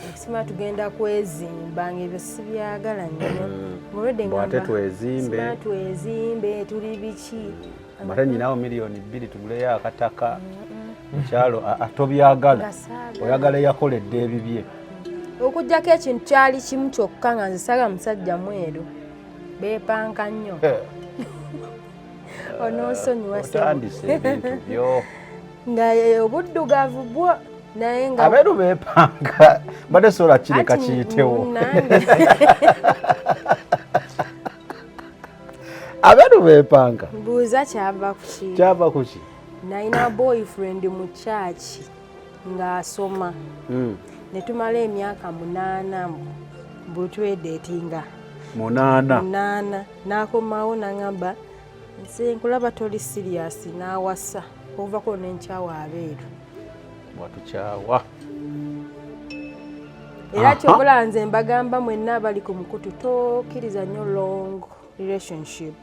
[SPEAKER 1] okusima tugenda kwezimba, ngaebyo sibyagala nnyo. Ng'olwedde
[SPEAKER 2] Bw'ate
[SPEAKER 1] ngamba,
[SPEAKER 2] twezimbe.
[SPEAKER 1] Sima twezimbe, tuli biki.
[SPEAKER 2] Ate nyinawo 2 miliyoni tuguleyo akataka mukyalo. Tobyagala.
[SPEAKER 1] Nga saagala.
[SPEAKER 2] Oyagala eyakoledde ebibye.
[SPEAKER 1] Okugjako ekintu kyali kimu kyokka, nga nze saagala musajja mweru, beepanka nnyo. Onoosonyiwa, ssebo.
[SPEAKER 2] Otandise ebintu byo.
[SPEAKER 1] Nga obuddugavu bwo, naye nga
[SPEAKER 2] Abeeru beepanka, mbadde sobola kireka
[SPEAKER 1] Anti
[SPEAKER 2] kiyitewo.
[SPEAKER 1] Nange.
[SPEAKER 2] Abeeru beepanka.
[SPEAKER 1] Mbuuza, kyava ku ki?
[SPEAKER 2] Kyava kuki?
[SPEAKER 1] Nalina boyfriend mu kyaki ng'asoma, ne tumala emyaka 8 bwetwedeetinga.
[SPEAKER 2] 8?
[SPEAKER 1] 8. N'akomawo n'aŋŋamba, nze nkulaba toli serious, n'awasa. Okuvako nenkyawa abeeru.
[SPEAKER 2] Watukyawa.
[SPEAKER 1] Era kyobola nze mbagamba mwenna abali ku mukutu, tokkiriza nnyo long relationship.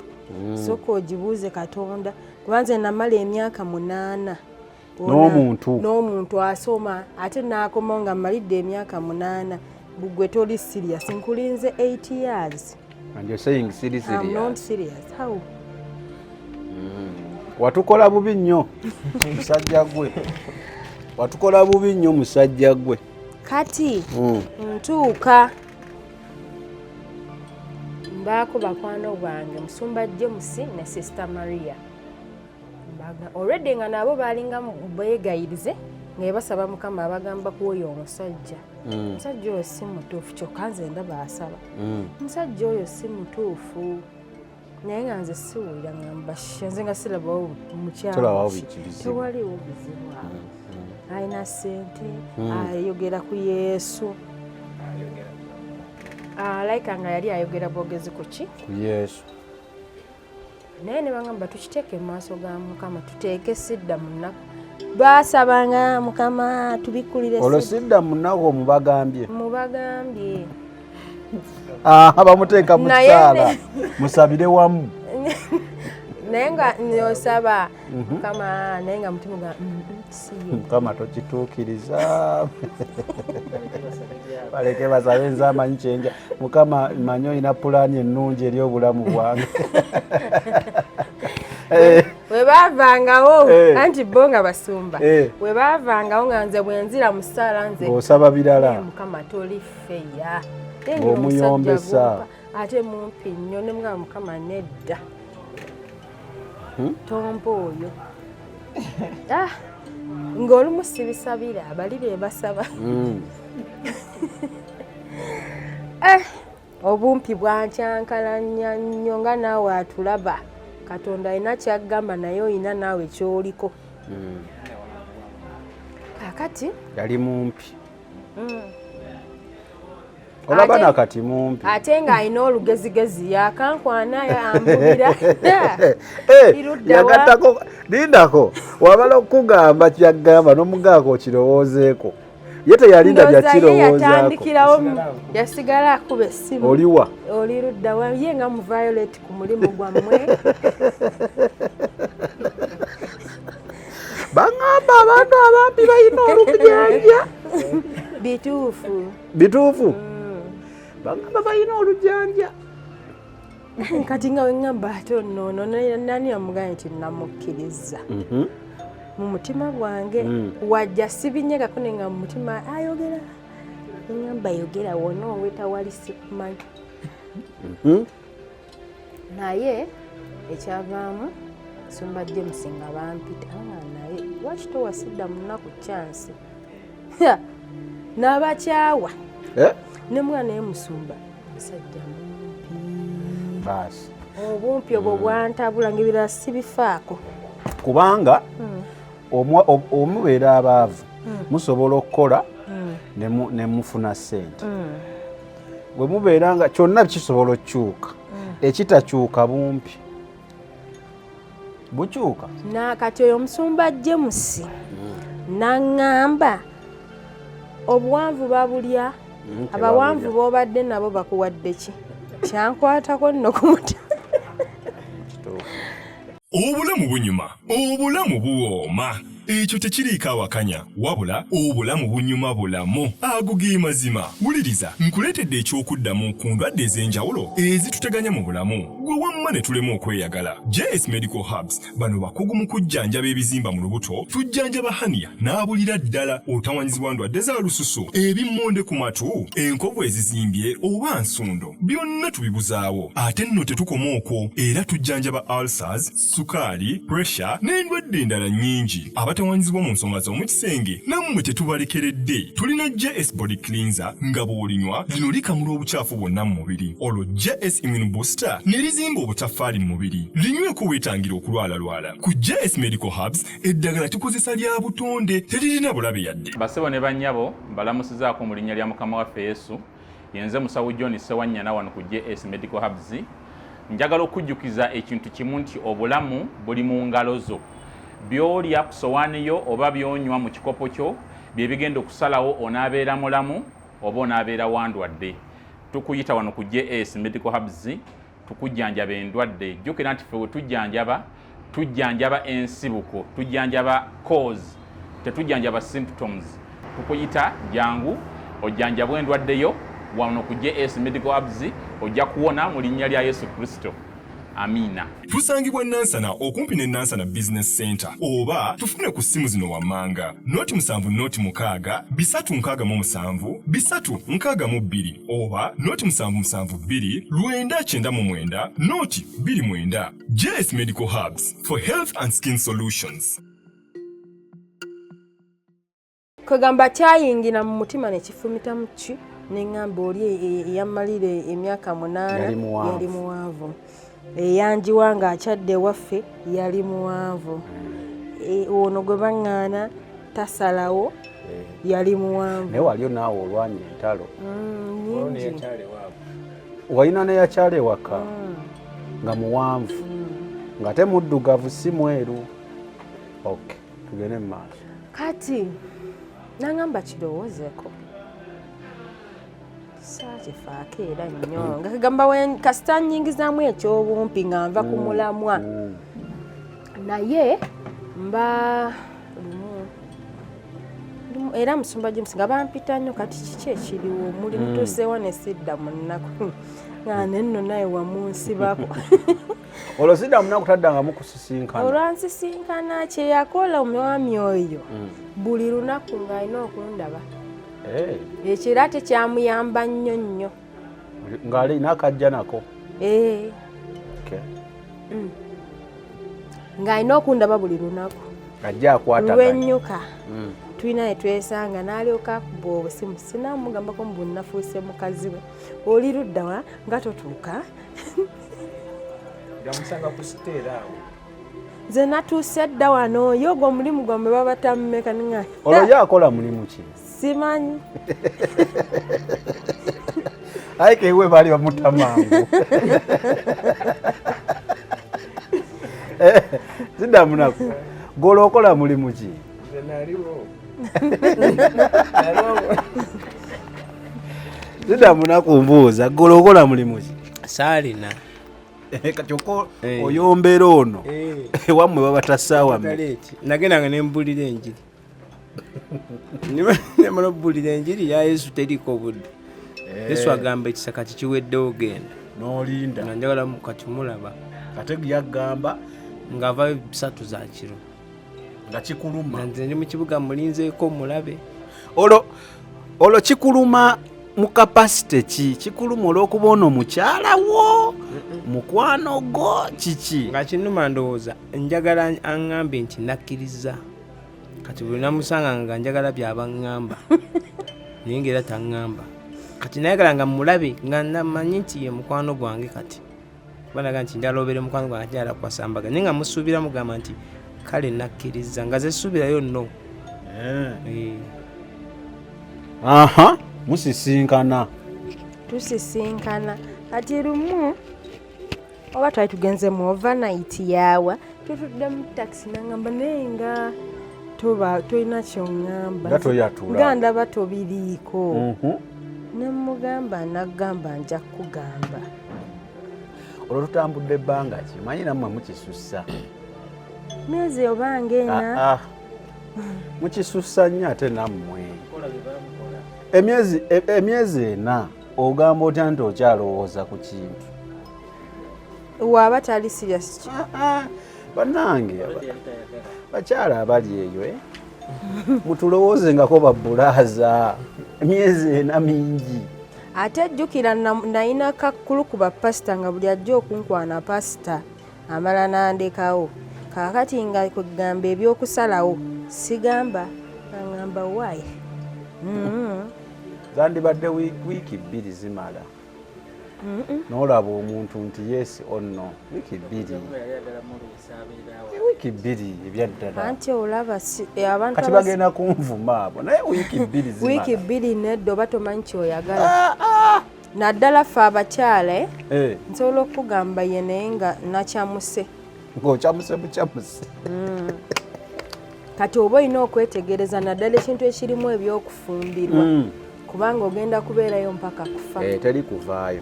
[SPEAKER 1] Sooka ogibuuze Katonda, kuba nze namala emyaka 8
[SPEAKER 2] N'omuntu.
[SPEAKER 1] N'omuntu asoma, ate n'akomawo nga mmalidde emyaka 8. Bugwe toli serious, nkulinze 8 years.
[SPEAKER 2] And you're saying siri
[SPEAKER 1] I'm not
[SPEAKER 2] serious.
[SPEAKER 1] serious, how?
[SPEAKER 2] Watukola bubi nnyo, musajja gwe. Watukola bubi nnyo, musajja gwe.
[SPEAKER 1] Kati ntuuka mbaako bakwano bange, musumba James ne Sister Maria. Already nga nabo balinga beegayirize nga basaba Mukama, abagamba ku oyo omusajja, omusajja oyo si mutuufu. Kyokka nze ndaba asaba, omusajja oyo si mutuufu. Naye nga nze siwulira, ngamba nze nga sirabawo mukyalo, tewaliwo buzibu awo. Alina sente, ayogera ku Yesu. Alayika nga yali ayogera bwogezi ku ki?
[SPEAKER 6] Ku Yesu.
[SPEAKER 1] Naye ne bagamba tukiteeke mu maaso ga Mukama, tuteeke sidda mu nnaku. Basabanga Mukama tubikkulire.
[SPEAKER 6] Olwo sidda mu nnaku omubagambye?
[SPEAKER 1] Mubagambye.
[SPEAKER 6] Bamuteeka mu ssaala, musabire wamu.
[SPEAKER 1] Naye nga nosaba Mukama, naye nga mutima ga
[SPEAKER 6] si ye. Mukama tokituukiriza, baleke basabe, nze amanyi kyenja. Mukama, manyi olina pulaani ennungi eri obulamu bwange.
[SPEAKER 1] We baavangawo, anti bo nga basumba, we baavangawo nga nze bwenzira mu ssaala nze
[SPEAKER 6] Ng'osaba birala.
[SPEAKER 1] Mukama toli feya.
[SPEAKER 6] Ng'omuyombesa.
[SPEAKER 1] Ate mumpi nnyo, ne mugamba, Mukama nedda, tompa oyo. Ah, ng'olumu sibisabira, bali be basaba. Eh, obumpi bwankyankalanya nnyo, nga naawe atulaba, Katonda alina kyagamba, naye olina naawe kyoliko. Kakati
[SPEAKER 6] Yali mumpi, olaba nakati mumpi.
[SPEAKER 1] Ate ng'alina olugezigezi, yakankwana, yambulira.
[SPEAKER 6] Yagattako, lindako, wabala okukugamba kyagamba n'omugaako okirowoozeeko, ye teyalinda.
[SPEAKER 1] Ndowooza ye
[SPEAKER 6] Byakirowoozaako.
[SPEAKER 1] Yatandikirawo, yasigala akuba essimu.
[SPEAKER 6] Oliwa?
[SPEAKER 1] Oli ludda wa? Ye nga mu violet ku mulimu gwammwe.
[SPEAKER 6] Baŋŋamba abantu abampi balina olujanja.
[SPEAKER 1] Bituufu.
[SPEAKER 6] Bituufu, baŋŋamba balina olujanja.
[SPEAKER 1] Kati nga weŋŋamba, ate onoono nani amugambye nti namukkiriza mu mutima gwange? Wajja sibinyegako, naye nga mu mutima ayogera, ŋŋamba yogera wona owetawali, sikumanyi. Naye ekyavaamu, Sumba James nga bampita nga, naye lwaki towasidda munaku chance n'abakyawa?
[SPEAKER 6] Eh?
[SPEAKER 1] Ne mwana ye musumba musajja mumpi.
[SPEAKER 6] Baasi.
[SPEAKER 1] Obumpi obwo bwantabula, nga ebirala sibifaako.
[SPEAKER 6] Kubanga omubeera abaavu musobola okukola ne mufuna ssente, bwe mubeera nga kyonna kisobola okukyuka. Ekitakyuka bumpi, bukyuka.
[SPEAKER 1] Nakati oyo omusumba James naŋŋamba obuwanvu babulya. Abawanvu
[SPEAKER 6] Tebabulya.
[SPEAKER 1] b'obadde nabo bakuwadde ki? Kyankwatako nno ku mutima.
[SPEAKER 6] Kituufu.
[SPEAKER 4] Obulamu bunyuma, obulamu buwooma, ekyo tekiriiko awakanya, wabula obulamu bunyuma bulamu, ago ge mazima. Wuliriza, nkuleetedde ekyokuddamu ku ndwadde ez'enjawulo ezituteganya mu bulamu, gwe wamma ne tulema okweyagala. JS Medical Herbs, bano bakugu mu kujjanjaba ebizimba mu lubuto. Tujjanjaba hernia n'abulira ddala, otawanyizibwa ndwadde za lususu, ebimmonde ku matu, enkovu ezizimbye oba nsundo, byonna tubibuzaawo. Ate nno tetukoma okwo, era tujjanjaba ulcers, sukaali, pressure n'endwadde endala nnyingi. Abatawanyizibwa mu nsonga z'omu kisenge nammwe tetubalekeredde. Tulina JS Body Cleanser, nga bw'olinywa lino likamula obukyafu bwonna mu mubiri, olwo JS Immune Booster ne lizimba obutaffaali mu mubiri. Linyweko weetangira okulwalalwala. Ku JS Medical Herbs eddagala tukozesa lya butonde, teririna bulabe yadde.
[SPEAKER 5] Basebo ne bannyabo, mbalamusizaako mu linnya lya Mukama waffe Yesu. Yenze musawo John Sewanyana wano ku JS Medical Herbs. Njagala okujjukiza ekintu kimu nti obulamu buli mu ngalo zo. By'olya ku sowaani yo oba by'onywa mu kikopo kyo bye bigenda okusalawo onaabeera mulamu oba onaabeera wandwadde. Tukuyita wano ku JS Medical Herbs tukujjanjaba endwadde. Jjukira nti ffe we tujjanjaba, tujjanjaba ensibuko, tujjanjaba cause, tetujjanjaba symptoms. Tukuyita, jangu ojjanjabwe endwadde yo wano ku JS Medical Herbs, ojja kuwona mu linnya lya Yesu Kristo. Amiina.
[SPEAKER 4] Tusangibwa Nansana, okumpi ne Nansana Business Center, oba tufune ku ssimu zino wammanga: 076 367 362 oba 0772 999 029. JS Medical Herbs for health and skin solutions.
[SPEAKER 1] Kwegamba kyayingira mu mutima ne kifumitamu ki, neŋŋamba oli eyammalira emyaka 8
[SPEAKER 6] Yali muwanvu.
[SPEAKER 1] Yali muwanvu. Eyanjiwa ng'akyadde ewaffe yali muwanvu. Ono gwe baŋŋaana tasalawo yali muwanvu.
[SPEAKER 6] Naye waliyo naawe olwanya entalo.
[SPEAKER 1] Nyingi.
[SPEAKER 6] Walina neyakyala ewaka nga muwanvu nga te muddugavu si mweru. Ok, tugende mu maaso.
[SPEAKER 1] Kati nangamba kirowoozeeko, saakifaako era nnyo, nga kagamba kasita nnyingizaamu ekyobumpi nga nva ku mulamwa. Naye mba lumu era musumba James nga bampita nnyo, kati kiki ekiriwo muli mutuuseewo ne sidda mu nnaku nga nenno naye wamunsibako.
[SPEAKER 6] Olwo sidda munaku taddanga mukusisinkana?
[SPEAKER 1] Olwansisinkana, kye yakola omwami oyo, buli lunaku ng'alina okundaba. Ekyo era tekyamuyamba nnyo nnyo.
[SPEAKER 6] Ng'alina akajja nako?
[SPEAKER 1] Eh. Ng'alina okundaba buli lunaku.
[SPEAKER 6] Ajja akwataganya.
[SPEAKER 1] Lwennyuka tulina ne twesanga, n'alyoka akuba obusimu, sinamugambako mbu nafuuse mukazi we, oli luddawa nga totuuka?
[SPEAKER 3] Yamusanga ku siteera awo.
[SPEAKER 1] Nze natuuse dda wano, ye ogwo omulimu gwammwe babata mmeka? Ninga
[SPEAKER 6] Olwo ye akola mulimu ki?
[SPEAKER 1] Simanyi.
[SPEAKER 6] Aye kewe baali bamuta mangu. Sidda munaku, golo okola mulimu ki?
[SPEAKER 3] Nze naliwo.
[SPEAKER 6] Sidda munaku, mbuuza, golo okola mulimu ki?
[SPEAKER 3] Saalina.
[SPEAKER 6] Kati oko
[SPEAKER 3] Eh.
[SPEAKER 6] oyombera ono ewammwe babata ssaawa mmeka?
[SPEAKER 3] Eki nagendanga nembulira enjiri. Nemala okubulira enjiri ya Yesu, teriko budde. Yesu agamba ekisa kati kiweddewo, genda.
[SPEAKER 6] N'olinda.
[SPEAKER 3] Nga njagala kati mulaba.
[SPEAKER 6] Ate yagamba
[SPEAKER 3] ng'avayo 3 za kiro.
[SPEAKER 6] Nga kikuluma?
[SPEAKER 3] Nga nze ndi mu kibuga mulinzeeko mulabe.
[SPEAKER 6] Olwo kikuluma mu capacity ki? Kikuluma olw'okuba ono mukyala wo, mukwano gwo, kiki?
[SPEAKER 3] Nga kinuma, ndowooza njagala aŋŋambe nti nakkiriza. Kati buli namusanga nga njagala byaba ŋŋamba, naye ngaera taŋŋamba. Kati nayagala nga mulabe nga namanyi nti ye mukwano gwange. Kati banaga nti njagala obeere mukwano gwange, ate njagala kukwasa mbaga, naye nga musuubira mugamba nti kale nakkiriza, nga zesuubirayo no. Eh.
[SPEAKER 6] Aha, musisinkana.
[SPEAKER 1] Tusisinkana. Kati lumu oba twali tugenze mu overnight yaawa, tutudde mu takisi, nangamba, naye nga toba tolina kyoŋŋamba.
[SPEAKER 6] Nga toyatula.
[SPEAKER 1] Nga ndaba tobiriiko. Ne mugamba, naggamba nja kukugamba.
[SPEAKER 6] Olwo tutambudde ebbanga ki? Manyi nammwe mukisussa.
[SPEAKER 1] Myezi obanga 4.
[SPEAKER 6] Ah, ah. Mukisussa nnyo ate nammwe. Emyezi 4 ogamba otya nti okyalowooza ku kintu?
[SPEAKER 1] Waaba tali serious.
[SPEAKER 6] Ah, ah, bannange bakyala abali eyo, eh? Mutulowoozengako babbulaaza, emyezi 4 mingi.
[SPEAKER 1] Ate jjukira nalina kakkulu ku bapasita, nga buli ajja okunkwana pasita amala nandekawo. Kaakati nga kwegamba ebyokusalawo sigamba, aŋŋamba why.
[SPEAKER 6] Zandibadde wiiki 2 zimala n'olaba omuntu nti yes or no. Wiiki 2, wiiki 2 ebyaddala.
[SPEAKER 1] Anti olaba abantu
[SPEAKER 6] Kati bagenda kunvuma abo, naye wiiki 2
[SPEAKER 1] Wiiki
[SPEAKER 6] zimala.
[SPEAKER 1] 2 nedda, oba tomanyi kyoyagala, naddala ffe abakyala, eh? Nsobola okukugamba ye, naye nga nakyamuse.
[SPEAKER 6] Ng'okyamuse bukyamuse.
[SPEAKER 1] Kati oba olina okwetegereza, naddala ekintu ekirimu ebyokufumbirwa, kubanga ogenda kubeerayo mpaka kufa.
[SPEAKER 6] Eh, teri kuvaayo.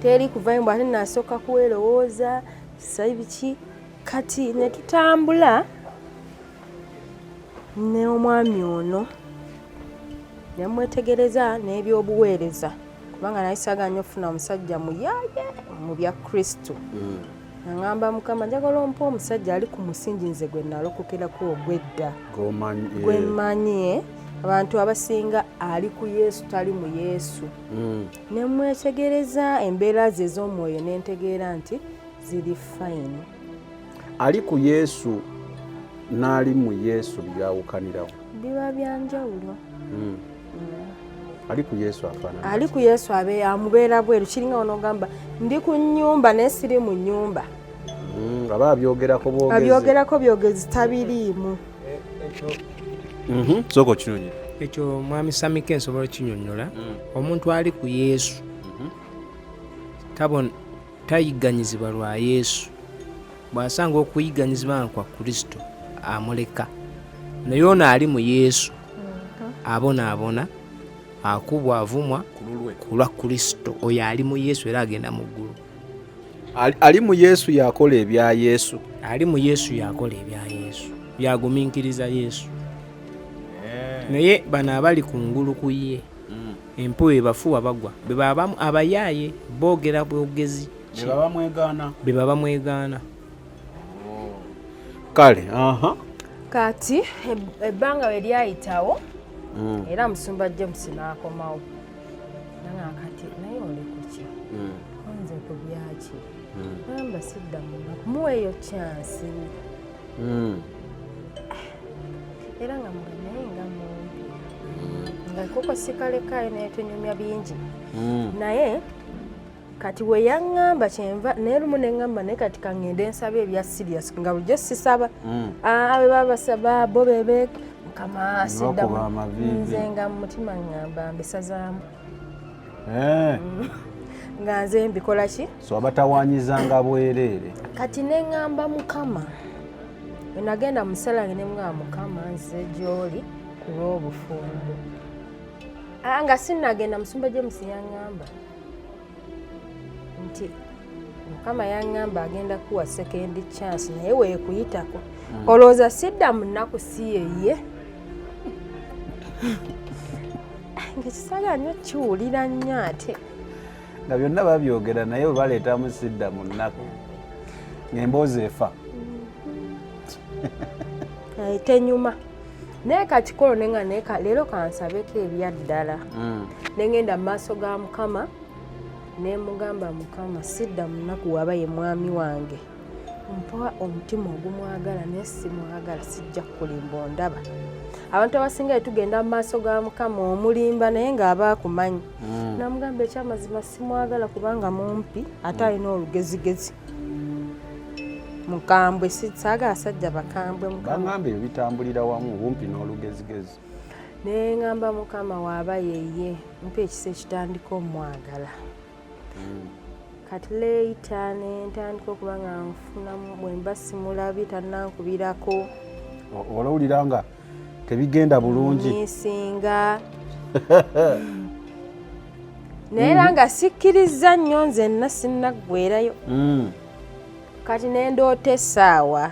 [SPEAKER 1] Teri kuvayo, mbw ate nasooka kuwerowooza sai biki. Kati ne tutambula n'omwami ono, nemwetegereza n'ebyobuweereza, kubanga naye saagala nnyo okufuna omusajja muyaaye mu bya Kristo. Aŋŋamba, Mukama, njagala ompa omusajja ali ku musingi nze gwe nalokokerako ogw'edda.
[SPEAKER 6] Gomanyi, eh.
[SPEAKER 1] Gwe mmanyi, eh. Abantu abasinga ali ku Yesu tali mu Yesu. Nemwetegereza embeera ze ez'omwoyo, nentegeera nti ziri fine.
[SPEAKER 6] Ali ku Yesu n'ali mu Yesu byawukanirawo?
[SPEAKER 1] Biba byanjawulo.
[SPEAKER 6] Ali ku Yesu afaanana.
[SPEAKER 1] Ali ku Yesu abe amubeera bweru, kiringa onogamba ndi ku nnyumba naye siri mu nnyumba.
[SPEAKER 6] Aba abyogerako bwogezi.
[SPEAKER 1] Abyogerako byogezi, tabiriimu.
[SPEAKER 2] Sooka okinyonyola.
[SPEAKER 3] Ekyo mwami Samike nsobola okinyonyola. Omuntu ali ku Yesu tayigganyizibwa lwa Yesu. Bw'asanga okuyigganyizibwa nga kwa Kristo amuleka, naye ono ali mu Yesu abonaabona, akubwa, avumwa ku lwa Kristo. Oyo ali mu Yesu era agenda mu ggulu.
[SPEAKER 6] Ali mu Yesu yakola ebya Yesu.
[SPEAKER 3] Ali mu Yesu yakola ebya Yesu, yagumiikiriza Yesu. Naye bano abali ku ngulu ku ye, empewo ebafuuwa bagwa, be baba abayaaye boogera bwogezi.
[SPEAKER 6] Be baba mwegaana.
[SPEAKER 3] Be baba mwegaana.
[SPEAKER 6] Kale, aha.
[SPEAKER 1] Kati ebbanga we lyayitawo, era musumba James n'akomawo. Nanga kati naye oli ku ki? Nze ku byaki? Namba sidda mu nnaku, muweeyo chance. Era nga muga naye nga mumpi. Nga kuko sikalekayo naye tunyumya bingi. Naye kati we yaŋŋamba kyenva naye lumu ne ŋŋamba naye kati kaŋŋende nsaba ebya serious nga bulijjo sisaba. Bwe babasaba bo bebe Mukama sidda
[SPEAKER 6] Bakuba amaviivi.
[SPEAKER 1] Nze nga mu mutima ŋŋamba mbisazaamu. Nga nze mbikola ki?
[SPEAKER 6] So abatawanyizanga bwereere.
[SPEAKER 1] Kati ne ŋŋamba Mukama. Bwe nagenda mu ssala yange ne ŋŋamba Mukama nze gy'oli ku lw'obufumbo. Nga sinnagenda musumba James yaŋŋamba nti Mukama yaŋŋamba agenda kuwa second chance naye weekuyitako. Olowooza sidda mu nnaku si yeye? Ng'ekisaaga nnyo kiwulira nnyo ate.
[SPEAKER 6] Nga byonna babyogera naye bwe baleetamu sidda mu nnaku ng'emboozi efa.
[SPEAKER 1] Tenyuma. Naye kati kolo ne nga naye leero kansabeko ebya ddala. Ne ngenda mu maaso ga Mukama ne mugamba Mukama sidda mu nnaku waba ye mwami wange. Mpa omutima ogumwagala naye simwagala, sijja kukulimba ondaba. Abantu abasinga tugenda mu maaso ga Mukama omulimba naye ng'aba akumanyi. Namugamba ekyamazima simwagala kubanga mumpi ate alina olugezigezi. Mukambwe, saagala basajja bakambwe Mukama.
[SPEAKER 6] Bangamba ebyo bitambulira wamu, obumpi n'olugezigezi.
[SPEAKER 1] Ne ngamba Mukama waaba yeye, mpa ekisa ekitandika omwagala. Kati later ne ntandika okuba nga nfunamu bwe mba simulabye tannankubirako.
[SPEAKER 6] Olowulira nga tebigenda bulungi.
[SPEAKER 1] Nisinga. Naye era nga sikkiriza nnyo nzenna sinnaggwerayo. Kati ne ndoota essaawa.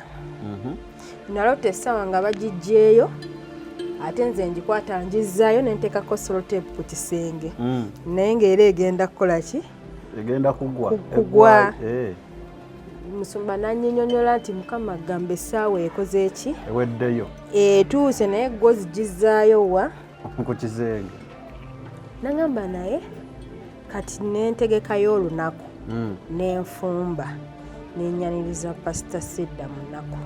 [SPEAKER 1] Naloota essaawa nga bagiggyeeyo, ate nze ngikwata ngizzaayo ne nteekako sellotape ku kisenge. Naye ng'era egenda kukola ki?
[SPEAKER 6] Egenda kugwa.
[SPEAKER 1] Kugwa. Musumba n'annyinyonnyola nti Mukama agamba essaawa ekoze ki?
[SPEAKER 6] Eweddeyo.
[SPEAKER 1] Etuuse naye gwe ozigizzaayo wa?
[SPEAKER 6] Ku kisenge.
[SPEAKER 1] Nagamba naye kati ne ntegekayo olunaku. Ne nfumba. Ne nnyaniriza Pasita Sidda Munaku.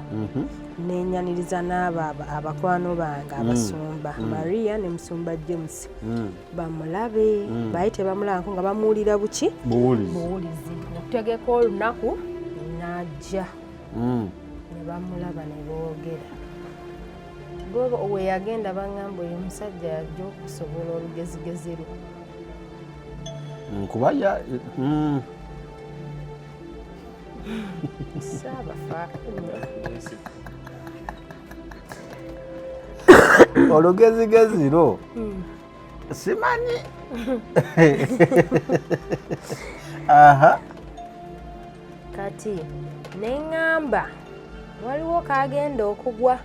[SPEAKER 1] Ne nnyaniriza n'abo abakwano bange abasumba Maria ne Musumba James. Bamulabe, baali tebamulabako nga bamuwulira buki?
[SPEAKER 6] Buwulizi.
[SPEAKER 1] Buwulizi. Okutegeka olunaku n'ajja. Ne bamulaba ne boogera. Bo we yagenda baŋŋamba oyo omusajja yajja okusobola olugezigezi lwe.
[SPEAKER 6] Kuba ya
[SPEAKER 1] Saabafaako nnyo.
[SPEAKER 6] Olugezigezi lwo simanyi. Aha.
[SPEAKER 1] Kati ne ŋŋamba waliwo kagenda okugwa.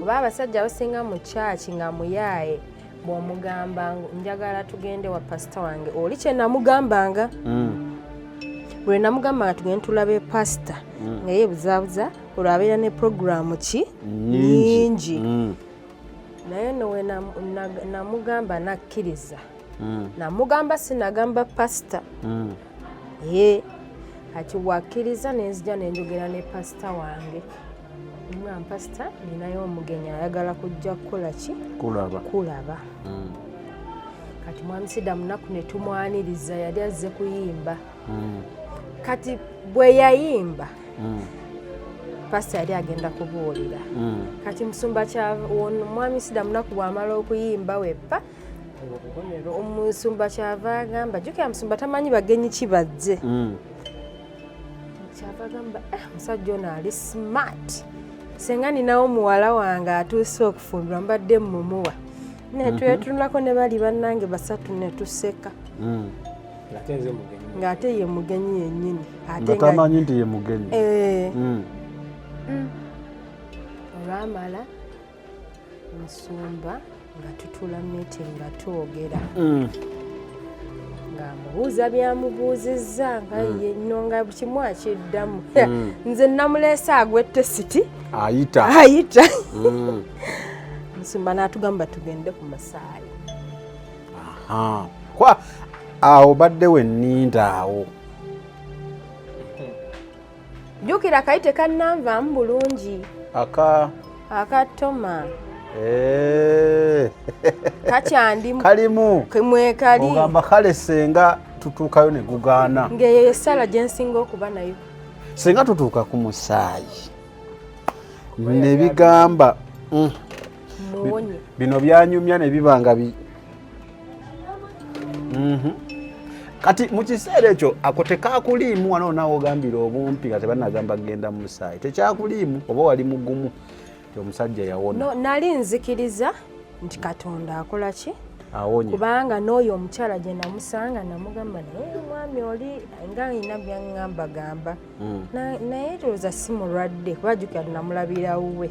[SPEAKER 1] Oba abasajja abasinga mu kyaki nga muyaaye bw'omugamba njagala tugende wa pasita wange, oli kye namugambanga. Bwe namugambanga tugende tulabe pasita nga yeebuzaabuza olwo abeera ne puroguraamu ki nnyingi. Naye nno we namugamba nakkiriza. Namugamba sinagamba pasita. Ye kati wakkiriza ne nzija ne njogera ne pasita wange. Nga pasita ninayo omugenyi ayagala kujja kukola ki?
[SPEAKER 6] Kulaba.
[SPEAKER 1] Kulaba. Kati Mwami Sida Munaku ne tumwaniriza, yali azze kuyimba. Kati bwe yayimba, pasita yali agenda kubuulira. Kati musumba Mwami Sida Munaku bw'amala okuyimba weppa, omusumba kyava agamba, jjukira musumba tamanyi bagenyi ki bazze, kyava agamba, "Eh, omusajja ono ali smart, senga ninawo muwala wange atuuse okufumbirwa, mbadde mumuwa." Netwetunulako ne bali bannange basatu ne tuseka.
[SPEAKER 3] Ate nze mugenyi.
[SPEAKER 1] Ng'ate ye mugenyi yennyini, ate
[SPEAKER 6] nga tamanyi nti ye mugenyi.
[SPEAKER 1] Eh. Olwamala musumba nga tutula meeting nga twogera, ng'amubuuza byamubuuzizza, nga ye nno nga kimu akiddamu. Nze namuleese agwe test.
[SPEAKER 6] Ayita.
[SPEAKER 1] Ayita. Musumba n'atugamba tugende ku musaayi.
[SPEAKER 6] Aha. Kwa awo badde wenninda awo.
[SPEAKER 1] Jjukira kali tekannanvaamu bulungi.
[SPEAKER 6] Aka
[SPEAKER 1] akatoma.
[SPEAKER 6] Eh.
[SPEAKER 1] Kakyandimu.
[SPEAKER 6] Kalimu.
[SPEAKER 1] Mwekali.
[SPEAKER 6] Ogamba kale senga tutuukayo ne gugaana.
[SPEAKER 1] Ng'eyo essala gye nsinga okuba nayo.
[SPEAKER 6] Senga tutuuka ku musaayi ne bigamba,
[SPEAKER 1] Muwonye.
[SPEAKER 6] Bino byanyumya ne biba nga bi. Kati mu kiseera ekyo ako tekakuliimu wano naawe ogambira obumpi nga tebanagamba kugenda mu musaayi, tekyakuliimu oba wali mugumu ti omusajja yawona?
[SPEAKER 1] No, nali nzikiriza nti Katonda akola ki?
[SPEAKER 6] Awonya.
[SPEAKER 1] Kubanga n'oyo omukyala gye namusanga namugamba, naye omwami oli nga alina byaŋŋamba gamba. Naye ndowooza si mulwadde, kuba jjukira namulabira wuwe.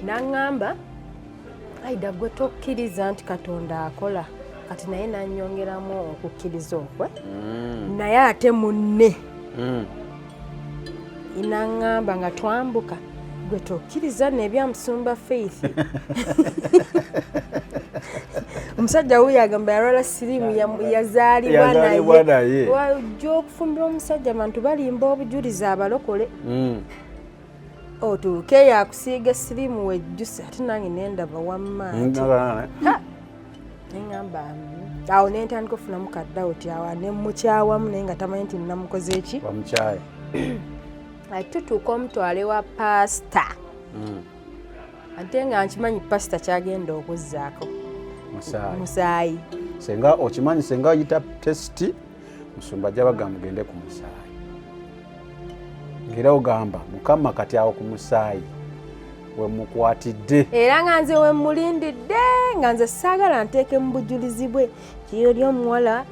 [SPEAKER 1] Naŋŋamba, "Aida, gwe tokkiriza nti Katonda akola?" Kati naye nanyongeramu okukkiriza okwe. Naye ate munne naŋŋamba nga twambuka, "Gwe tokkiriza nebyamusumba Faith? Omusajja wuyo agamba yalwala siriimu, yazaalibwa
[SPEAKER 6] Yazaalibwa naye.
[SPEAKER 1] naye. Wajja okufumbira omusajja, abantu balimba obujulizi abalokole, otuuke yakusiiga siriimu wejjuse." Ate nange nendaba wamma nti neŋŋamba, awo nentandika okufunamu kadawuti awo nemukyawamu, naye nga tamanyi nti namukoze eki.
[SPEAKER 6] Wamukyaye.
[SPEAKER 1] Ate tutuuka omutwale wa pasita, ate nga nkimanyi pasita kyagenda okuzzaako
[SPEAKER 6] musaayi.
[SPEAKER 1] Musaayi.
[SPEAKER 6] Senga okimanyi, senga oyita test, musumba ajja bagamba mugende ku musaayi, ngaera ogamba Mukama kati awo ku musaayi wemukwatidde.
[SPEAKER 1] Era nga nze wemulindidde, nga nze saagala nteeke mu bujulizi bwe kiyoli omuwala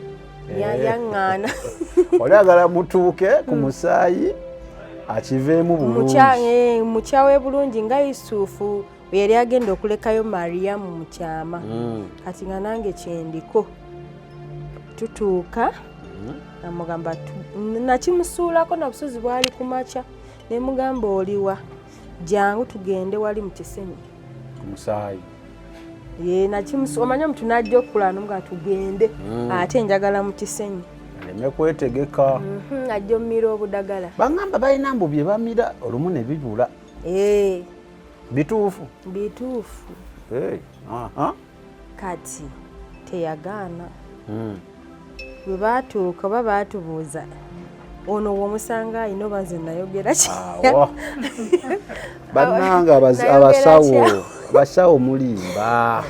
[SPEAKER 1] yaŋŋaana.
[SPEAKER 6] Oli agala mutuuke ku musaayi akiveemu bulungi.
[SPEAKER 1] Mukyawe bulungi nga Yusufu bwe yali agenda okulekayo Mariyamu mu kyama. Kati nga nange kyendiko, tutuuka namugamba nakimusuulako nabusuzi bwali ku makya, nemugamba, "Oliwa? Jangu tugende wali mu kisenyi."
[SPEAKER 6] Ku musaayi.
[SPEAKER 1] Ye nakimusu, omanyi omuntu najja okukula nomugamba tugende, ate njagala mu kisenyi.
[SPEAKER 6] Aleme kwetegeka.
[SPEAKER 1] Ajja omumira obudagala.
[SPEAKER 6] Bagamba balina mbu bye bamira olumu ne bibula.
[SPEAKER 1] Eh,
[SPEAKER 6] Bituufu?
[SPEAKER 1] Bituufu.
[SPEAKER 6] Hey, aha.
[SPEAKER 1] Kati teyagaana. Bwe baatuuka oba baatubuuza ono womusanga ayina oba nze nayogera ki?
[SPEAKER 6] Awo. Bannange
[SPEAKER 1] Nayogera
[SPEAKER 6] abasawo
[SPEAKER 1] ki?
[SPEAKER 6] Abasawo mulimba.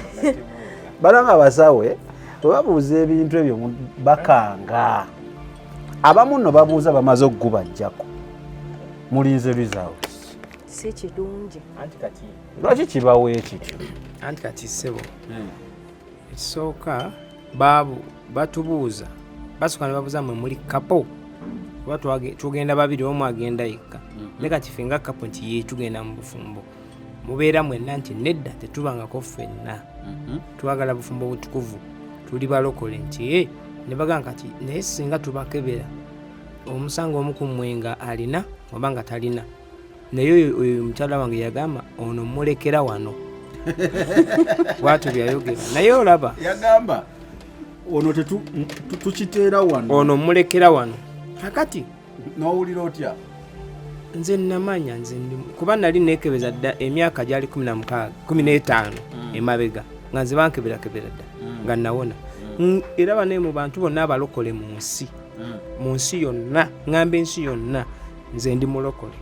[SPEAKER 6] Bannange abasawo, bwe babuuza ebintu ebyo bakanga. Abamu nno babuuza bamaze okugubajjako, mulinze results.
[SPEAKER 1] Si kirungi.
[SPEAKER 3] Anti kati
[SPEAKER 6] Lwaki kibawo ekityo?
[SPEAKER 3] Anti kati ssebo, ekisooka baabu batubuuza, basooka ne babuuza mwe muli couple oba tugenda babiri, omu agenda yekka. Naye kati ffe nga couple nti ye tugenda mu bufumbo, mubeera mwenna? Nti nedda, tetubangako ffenna, twagala bufumbo butukuvu, tuli balokole. Nti e ne bagamba kati naye singa tubakebera omusanga omu ku mmwe nga alina oba nga talina. Naye oyo mukyala wange yagamba ono mulekera wano, bwatyo byayogera. Naye olaba
[SPEAKER 2] Yagamba ono tukiteera wano.
[SPEAKER 3] Ono mulekera wano kakati.
[SPEAKER 2] N'owulira otya?
[SPEAKER 3] Nze namanya nze kuba nali nekebeza dda emyaka gyali 16, 15 emabega, nga nze bankeberakebera dda nga nawona. Era bane mu bantu bonna abalokole mu nsi, mu nsi yonna, ŋŋamba ensi yonna, nze ndi mulokole.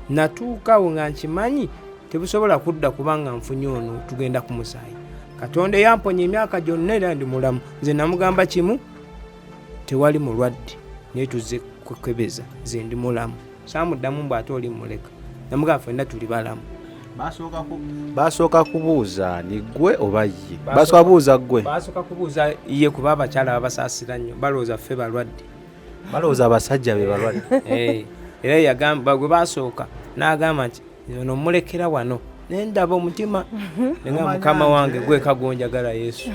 [SPEAKER 3] Natuukawo nga nkimanyi tebusobola kudda kubanga nfunye ono, tugenda ku musaayi. Katonda eyamponya emyaka gyonna era ndi mulamu. Nze namugamba kimu, tewali mulwadde, naye tuzze kukebeza, nze ndi mulamu. Saamuddamu mbu ate oli muleka, namugamba fenna tuli balamu.
[SPEAKER 6] Basooka kubuuza ani, gwe oba ye? Basooka kubuuza gwe?
[SPEAKER 3] Basooka kubuuza ye, kuba abakyala babasaasira nnyo, balowooza ffe balwadde.
[SPEAKER 6] Balowooza abasajja be balwadde.
[SPEAKER 3] Eh, era yagamba gwe basooka n'agamba nti ono mulekera wano, nendaba omutima nenga mukama wange gweka gwonjagala Yesu.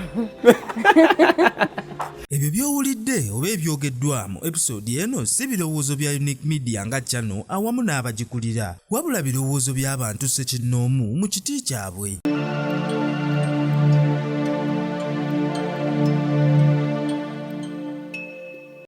[SPEAKER 7] Ebyo by'owulidde oba ebyogeddwa mu episode eno si birowoozo bya Unique Media nga channel awamu n'abagikulira, wabula birowoozo by'abantu ssekinnoomu mu kiti kyabwe.